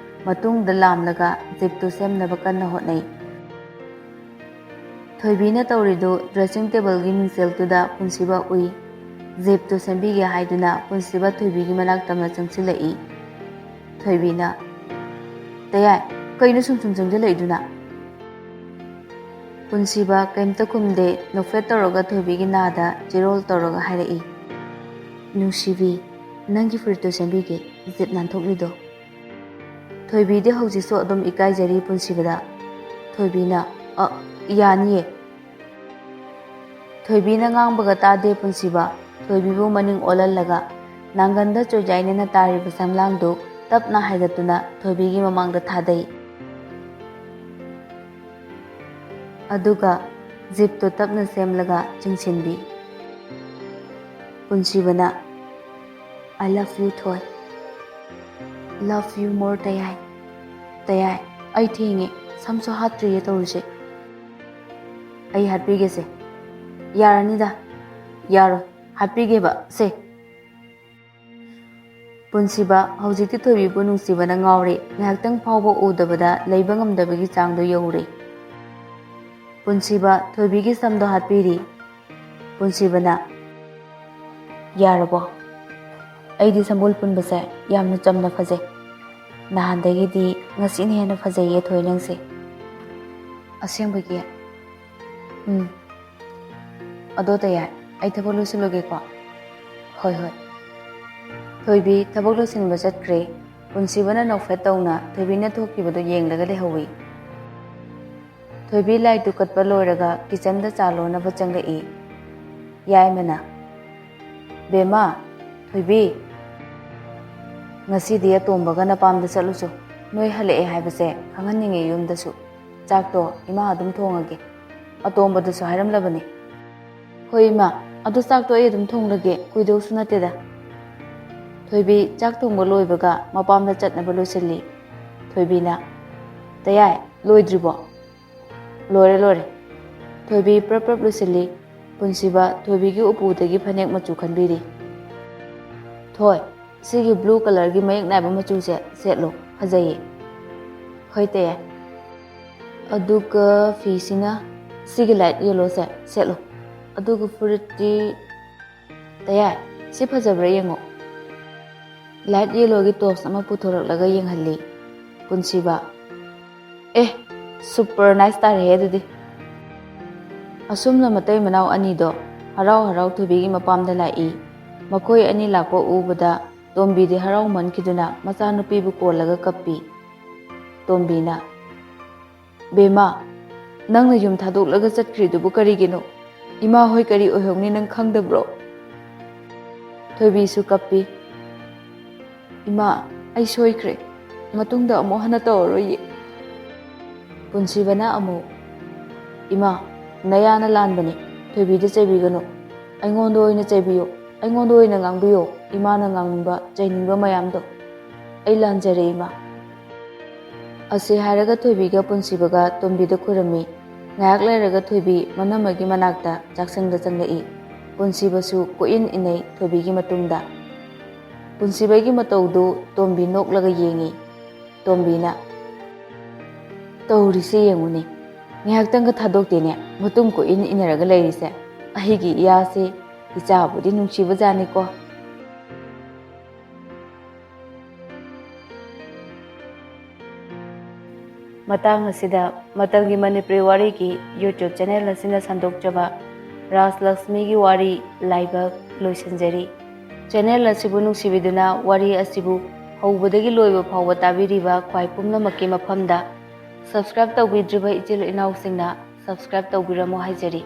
ꯃꯇꯨꯡꯗ ꯂꯥꯝꯂꯒ zipꯇꯨ ꯁꯦꯝꯅꯕ ꯀꯟꯅ ꯍꯣꯠꯅꯩ꯫ ꯊꯣꯏꯕꯤꯅ ꯇꯧꯔꯤꯗꯨ dressing tableꯒꯤ ꯃꯤꯡꯁꯦꯜꯗꯨꯗ ꯄꯨꯟꯁꯤꯕ ꯎꯏ꯫ Zipꯇꯨ ꯁꯦꯝꯕꯤꯒꯦ ꯍꯥꯏꯗꯨꯅ ꯄꯨꯟꯁꯤꯕ ꯊꯣꯏꯕꯤꯒꯤ ꯃꯅꯥꯛ ꯇꯝꯅ ꯆꯪꯁꯤꯜꯂꯛꯏ꯫ ꯊꯣꯏꯕꯤꯅ, "ꯇꯌꯥꯏ, ꯀꯩꯅꯣ ꯁꯨꯝ ꯁꯨꯝ ꯆꯪꯁꯤꯜꯂꯛꯏꯗꯨꯅ?" ꯄꯨꯟꯁꯤꯕ ꯀꯩꯝꯇ ꯈꯨꯝꯗꯦ, ꯅꯣꯛꯐꯦꯠ ꯇꯧꯔꯒ ꯊꯣꯏꯕꯤꯒꯤ ꯅꯥꯗ ꯆꯤꯔꯣꯜ ꯇꯧꯔꯒ ꯍꯥꯏꯔꯛꯏ, "ꯅꯨꯡꯁꯤꯕꯤ, ꯅꯪꯒꯤ ꯐꯨꯔꯤꯠꯇꯨ ꯁꯦꯝꯕꯤꯒꯦ, ꯖꯤꯞ ꯅꯥꯟꯊꯣꯛꯂꯤꯗꯣ꯫" ꯊꯣꯏꯕꯤꯗꯤ ꯍꯧꯖꯤꯛꯁꯨ ꯑꯗꯨꯝ ꯏꯀꯥꯏꯖꯔꯤ ꯄꯨꯟꯁꯤꯕꯗ꯫ ꯊꯣꯏꯕꯤꯅ, "ꯑ, ꯌꯥꯅꯤꯌꯦ꯫" ꯊꯣꯏꯕꯤꯅ ꯉꯥꯡꯕꯒ ꯇꯥꯗꯦ ꯄꯨꯟꯁꯤꯕ꯫ ꯊꯣꯏꯕꯤꯕꯨ ꯃꯅꯤꯡ ꯑꯣꯜꯍꯜꯂꯒ ꯅꯥꯡꯒꯟꯗ ꯆꯣꯏꯖꯥꯏꯅꯅ ꯇꯥꯔꯤꯕ ꯁꯝꯂꯥꯡꯗꯨ ꯇꯞꯅ ꯍꯥꯏꯒꯠꯇꯨꯅ ꯊꯣꯏꯕꯤꯒꯤ ꯃꯃꯥꯡꯗ ꯊꯥꯗꯩ꯫ ꯑꯗꯨꯒ ꯖꯤꯞꯇꯨ ꯇꯞꯅ ꯁꯦꯝꯂꯒ ꯆꯤꯡꯁꯤꯟꯕꯤ꯫ ꯄꯨꯟꯁꯤꯕꯅ, "I love you, ꯊꯣꯏ꯫ Love you more, ꯇꯌꯥꯏ꯫ ꯇꯌꯥꯏ, ꯑꯩ ꯊꯦꯡꯉꯦ, ꯁꯝꯁꯨ ꯍꯥꯠꯇ꯭ꯔꯤꯌꯦ ꯇꯧꯔꯤꯁꯦ꯫ ꯑꯩ ꯍꯥꯠꯄꯤꯒꯦꯁꯦ꯫" "ꯌꯥꯔꯅꯤꯗ꯫" "ꯌꯥꯔꯣꯏ, ꯍꯥꯠꯄꯤꯒꯦꯕ ꯁꯦ꯫" ꯄꯨꯟꯁꯤꯕ ꯍꯧꯖꯤꯛꯇꯤ ꯊꯣꯏꯕꯤꯕꯨ ꯅꯨꯡꯁꯤꯕꯅ ꯉꯥꯎꯔꯦ꯫ ꯉꯥꯏꯍꯥꯛꯇꯪ ꯐꯥꯎꯕ ꯎꯗꯕꯗ ꯂꯩꯕ ꯉꯝꯗꯕꯒꯤ ꯆꯥꯡꯗꯣ ꯌꯧꯔꯦ꯫ ꯄꯨꯟꯁꯤꯕ ꯊꯣꯏꯕꯤꯒꯤ ꯁꯝꯗꯣ ꯍꯥꯠꯄꯤꯔꯤ꯫ ꯄꯨꯟꯁꯤꯕꯅ, "ꯌꯥꯔꯕꯣ? ꯑꯩꯗꯤ ꯁꯝꯕꯨꯜ ꯄꯨꯟꯕꯁꯦ ꯌꯥꯝꯅ ꯆꯝꯅ ꯐꯖꯩ꯫ ꯅꯍꯥꯟꯗꯒꯤꯗꯤ ꯉꯁꯤꯅ ꯍꯦꯟꯅ ꯐꯖꯩꯌꯦ ꯊꯣꯏ ꯅꯪꯁꯦ꯫" "ꯑꯁꯦꯡꯕꯒꯤ?" "ꯎꯝ꯫ ꯑꯗꯣ ꯇꯌꯥꯏ, ꯑꯩ ꯊꯕꯛ ꯂꯣꯏꯁꯤꯜꯂꯨꯒꯦꯀꯣ꯫" "ꯍꯣꯏ, ꯍꯣꯏ꯫" ꯊꯣꯏꯕꯤ ꯊꯕꯛ ꯂꯣꯏꯁꯤꯟꯕ ꯆꯠꯈ꯭ꯔꯦ꯫ ꯄꯨꯟꯁꯤꯕꯅ ꯅꯣꯛꯐꯦꯠ ꯇꯧꯅ ꯊꯣꯏꯕꯤꯅ ꯊꯣꯛꯈꯤꯕꯗꯨ ꯌꯦꯡꯂꯒ ꯂꯩꯍꯧꯏ꯫ ꯊꯣꯏꯕꯤ ꯂꯥꯏ ꯇꯨꯀꯠꯄ ꯂꯣꯏꯔꯒ ꯀꯤꯆꯟꯗ ꯆꯥ ꯂꯣꯟꯅꯕ ꯆꯪꯂꯛꯏ꯫ ꯌꯥꯏꯃꯅ, "ꯕꯦꯝꯃ, ꯊꯣꯏꯕꯤ, ꯉꯁꯤꯗꯤ ꯑꯇꯣꯝꯕꯒ ꯅꯄꯥꯝꯗ ꯆꯠꯂꯨꯆꯣ꯫ ꯅꯣꯏ ꯍꯜꯂꯛꯑꯦ ꯍꯥꯏꯕꯁꯦ ꯈꯪꯍꯟꯅꯤꯡꯉꯦ ꯌꯨꯝꯗꯁꯨ꯫ ꯆꯥꯛꯇꯣ ꯏꯃꯥ ꯑꯗꯨꯝ ꯊꯣꯡꯉꯒꯦ꯫ ꯑꯇꯣꯝꯕꯗꯁꯨ ꯍꯥꯏꯔꯝꯂꯕꯅꯤ꯫" "ꯍꯣꯏ ꯏꯃꯥ, ꯑꯗꯨ ꯆꯥꯛꯇꯣ ꯑꯩ ꯑꯗꯨꯝ ꯊꯣꯡꯂꯒꯦ, ꯀꯨꯏꯗꯧꯁꯨ ꯅꯠꯇꯦꯗ꯫" ꯊꯣꯏꯕꯤ ꯆꯥꯛ ꯊꯣꯡꯕ ꯂꯣꯏꯕꯒ ꯃꯄꯥꯝꯗ ꯆꯠꯅꯕ ꯂꯣꯏꯁꯤꯜꯂꯤ꯫ ꯊꯣꯏꯕꯤꯅ, "ꯇꯌꯥꯏ, ꯂꯣꯏꯗ꯭ꯔꯤꯕꯣ?" "ꯂꯣꯏꯔꯦ, ꯂꯣꯏꯔꯦ꯫" ꯊꯣꯏꯕꯤ ꯄ꯭ꯔꯞ ꯄ꯭ꯔꯞ ꯂꯣꯏꯁꯤꯜꯂꯤ꯫ ꯄꯨꯟꯁꯤꯕ ꯊꯣꯏꯕꯤꯒꯤ ꯎꯄꯨꯗꯒꯤ ꯐꯅꯦꯛ ꯃꯆꯨ ꯈꯟꯕꯤꯔꯤ꯫ "ꯊꯣꯏ, ꯁꯤꯒꯤ ꯕ꯭ꯂꯨ ꯀꯂꯔꯒꯤ ꯃꯌꯦꯛ ꯅꯥꯏꯕ ꯃꯆꯨꯁꯦ ꯁꯦꯠꯂꯣ, ꯐꯖꯩꯌꯦ꯫" "ꯍꯣꯏ ꯇꯌꯥꯏ꯫" "ꯑꯗꯨꯒ ꯐꯤꯁꯤꯅ ꯁꯤꯒꯤ ꯂꯥꯏꯠ ꯌꯦꯂꯣꯁꯦ ꯁꯦꯠꯂꯣ꯫ ꯑꯗꯨꯒ ꯐꯨꯔꯤꯠꯇꯤ, ꯇꯌꯥꯏ, ꯁꯤ ꯐꯖꯕ꯭ꯔꯥ ꯌꯦꯡꯉꯣ꯫" ꯂꯥꯏꯠ ꯌꯦꯂꯣꯒꯤ ꯇꯣꯔꯆ ꯑꯃ ꯄꯨꯊꯣꯔꯛꯂꯒ ꯌꯦꯡꯍꯜꯂꯤ꯫ ꯄꯨꯟꯁꯤꯕ, "ꯑꯦ, ꯁꯨꯄꯔ ꯅꯥꯏꯁ ꯇꯥꯔꯦꯍꯦ ꯑꯗꯨꯗꯤ!" ꯑꯁꯨꯝꯅ ꯃꯇꯩ ꯃꯅꯥꯎ ꯑꯅꯤꯗꯣ ꯍꯔꯥꯎ ꯍꯔꯥꯎ ꯊꯣꯏꯕꯤꯒꯤ ꯃꯄꯥꯝꯗ ꯂꯥꯛꯏ꯫ ꯃꯈꯣꯏ ꯑꯅꯤ ꯂꯥꯛꯄ ꯎꯕꯗ ꯇꯣꯝꯕꯤꯗꯤ ꯍꯔꯥꯎꯃꯟꯈꯤꯗꯨꯅ ꯃꯆꯥꯅꯨꯄꯤꯕꯨ ꯀꯣꯜꯂꯒ ꯀꯞꯄꯤ꯫ ꯇꯣꯝꯕꯤꯅ, "ꯕꯦꯝꯃ, ꯅꯪꯅ ꯌꯨꯝ ꯊꯥꯗꯣꯛꯂꯒ ꯆꯠꯈ꯭ꯔꯤꯗꯨꯕꯨ ꯀꯔꯤꯒꯤꯅꯣ? ꯏꯃꯥ ꯍꯣꯏ ꯀꯔꯤ ꯑꯣꯏꯍꯧꯅꯤ ꯅꯪ ꯈꯪꯗꯕ꯭ꯔꯣ?" ꯊꯣꯏꯕꯤꯁꯨ ꯀꯞꯄꯤ꯫ "ꯏꯃꯥ, ꯑꯩ ꯁꯣꯏꯈ꯭ꯔꯦ꯫ ꯃꯇꯨꯡꯗ ꯑꯃꯨꯛ ꯍꯟꯅ ꯇꯧꯔꯔꯣꯏꯌꯦ꯫" ꯄꯨꯟꯁꯤꯕꯅ ꯑꯃꯨꯛ, "ꯏꯃꯥ, ꯅꯌꯥꯅ ꯂꯥꯟꯕꯅꯤ꯫ ꯊꯣꯏꯕꯤꯗ ꯆꯩꯕꯤꯒꯅꯨ꯫ ꯑꯩꯉꯣꯟꯗ ꯑꯣꯏꯅ ꯆꯩꯕꯤꯌꯨ꯫ ꯑꯩꯉꯣꯟꯗ ꯑꯣꯏꯅ ꯉꯥꯡꯕꯤꯌꯨ꯫ ꯏꯃꯥꯅ ꯉꯥꯡꯅꯤꯡꯕ, ꯆꯩꯅꯤꯡꯕ ꯃꯌꯥꯝꯗꯣ꯫ ꯑꯩ ꯂꯥꯟꯖꯔꯦ, ꯏꯃꯥ꯫" ꯑꯁꯤ ꯍꯥꯏꯔꯒ ꯊꯣꯏꯕꯤꯒ ꯄꯨꯟꯁꯤꯕꯒ ꯇꯣꯝꯕꯤꯗ ꯈꯨꯔꯨꯝꯃꯤ꯫ ꯉꯥꯏꯍꯥꯛ ꯂꯩꯔꯒ ꯊꯣꯏꯕꯤ ꯃꯅꯝꯃꯒꯤ ꯃꯅꯥꯛꯇ ꯆꯥꯛꯁꯪꯗ ꯆꯪꯂꯛꯏ꯫ ꯄꯨꯟꯁꯤꯕꯁꯨ ꯀꯣꯏꯏꯟ ꯏꯟꯅꯩ ꯊꯣꯏꯕꯤꯒꯤ ꯃꯇꯨꯡꯗ꯫ ꯄꯨꯟꯁꯤꯕꯒꯤ ꯃꯇꯧꯗꯨ ꯇꯣꯝꯕꯤ ꯅꯣꯛꯂꯒ ꯌꯦꯡꯉꯤ꯫ ꯇꯣꯝꯕꯤꯅ, "ꯇꯧꯔꯤꯁꯦ ꯌꯦꯡꯉꯨꯅꯦ, ꯉꯥꯏꯍꯥꯛꯇꯪꯒ ꯊꯥꯗꯣꯛꯇꯦꯅꯦ, ꯃꯇꯨꯡ ꯀꯣꯏꯏꯟ ꯏꯟꯅꯔꯒ ꯂꯩꯔꯤꯁꯦ꯫ ꯑꯩꯒꯤ ꯏꯌꯥꯁꯦ ꯏꯆꯥꯕꯨꯗꯤ ꯅꯨꯡꯁꯤꯕꯖꯥꯠꯅꯤꯀꯣ꯫" ꯃꯇꯥꯡ ꯑꯁꯤꯗ ꯃꯇꯝꯒꯤ ꯃꯅꯤꯄꯨꯔꯤ ꯋꯥꯔꯤꯒꯤ YouTube ꯆꯦꯅꯦꯜ ꯑꯁꯤꯅ ꯁꯟꯗꯣꯛꯆꯕ ꯔꯥꯖꯂꯛꯁꯃꯤꯒꯤ ꯋꯥꯔꯤ ꯂꯥꯏꯕꯛ ꯂꯣꯏꯁꯤꯟꯖꯔꯤ꯫ ꯆꯦꯅꯦꯜ ꯑꯁꯤꯕꯨ ꯅꯨꯡꯁꯤꯕꯤꯗꯨꯅ ꯋꯥꯔꯤ ꯑꯁꯤꯕꯨ ꯍꯧꯕꯗꯒꯤ ꯂꯣꯏꯕ ꯐꯥꯎꯕ ꯇꯥꯕꯤꯔꯤꯕ ꯈ꯭ꯋꯥꯏ ꯄꯨꯝꯅꯃꯛꯀꯤ ꯃꯐꯝꯗ subscribe ꯇꯧꯕꯤꯗ꯭ꯔꯤꯕ ꯏꯆꯤꯜ ꯏꯅꯥꯎꯁꯤꯡꯅ subscribe ꯇꯧꯕꯤꯔꯝꯃꯨ ꯍꯥꯏꯖꯔꯤ꯫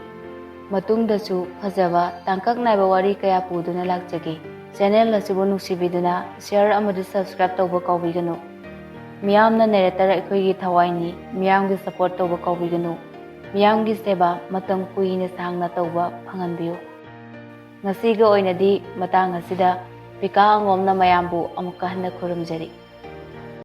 ꯃꯇꯨꯡꯗꯁꯨ ꯐꯖꯕ ꯇꯥꯡꯀꯛ ꯅꯥꯏꯕ ꯋꯥꯔꯤ ꯀꯌꯥ ꯄꯨꯗꯨꯅ ꯂꯥꯛꯆꯒꯦ꯫ ꯆꯦꯅꯦꯜ ꯑꯁꯤꯕꯨ ꯅꯨꯡꯁꯤꯕꯤꯗꯨꯅ share ꯑꯃꯗꯤ subscribe ꯇꯧꯕ ꯀꯥꯎꯕꯤꯒꯅꯨ꯫ ꯃꯤꯌꯥꯝꯅ ꯅꯩꯔꯛꯇ ꯑꯩꯈꯣꯏꯒꯤ ꯊꯋꯥꯏꯅꯤ, ꯃꯤꯌꯥꯝꯒꯤ support ꯇꯧꯕ ꯀꯥꯎꯕꯤꯒꯅꯨ꯫ ꯃꯤꯌꯥꯝꯒꯤ ꯁꯦꯕꯥ ꯃꯇꯝ ꯀꯨꯏꯅ ꯁꯥꯡꯅ ꯇꯧꯕ ꯐꯪꯍꯟꯕꯤꯌꯨ꯫ ꯉꯁꯤꯒꯤ ꯑꯣꯏꯅꯗꯤ ꯃꯇꯥꯡ ꯑꯁꯤꯗ ꯄꯤꯀꯥ ꯑꯉꯣꯝꯅ ꯃꯌꯥꯝꯕꯨ ꯑꯃꯨꯛꯀ ꯍꯟꯅ ꯈꯨꯔꯨꯝꯖꯔꯤ꯫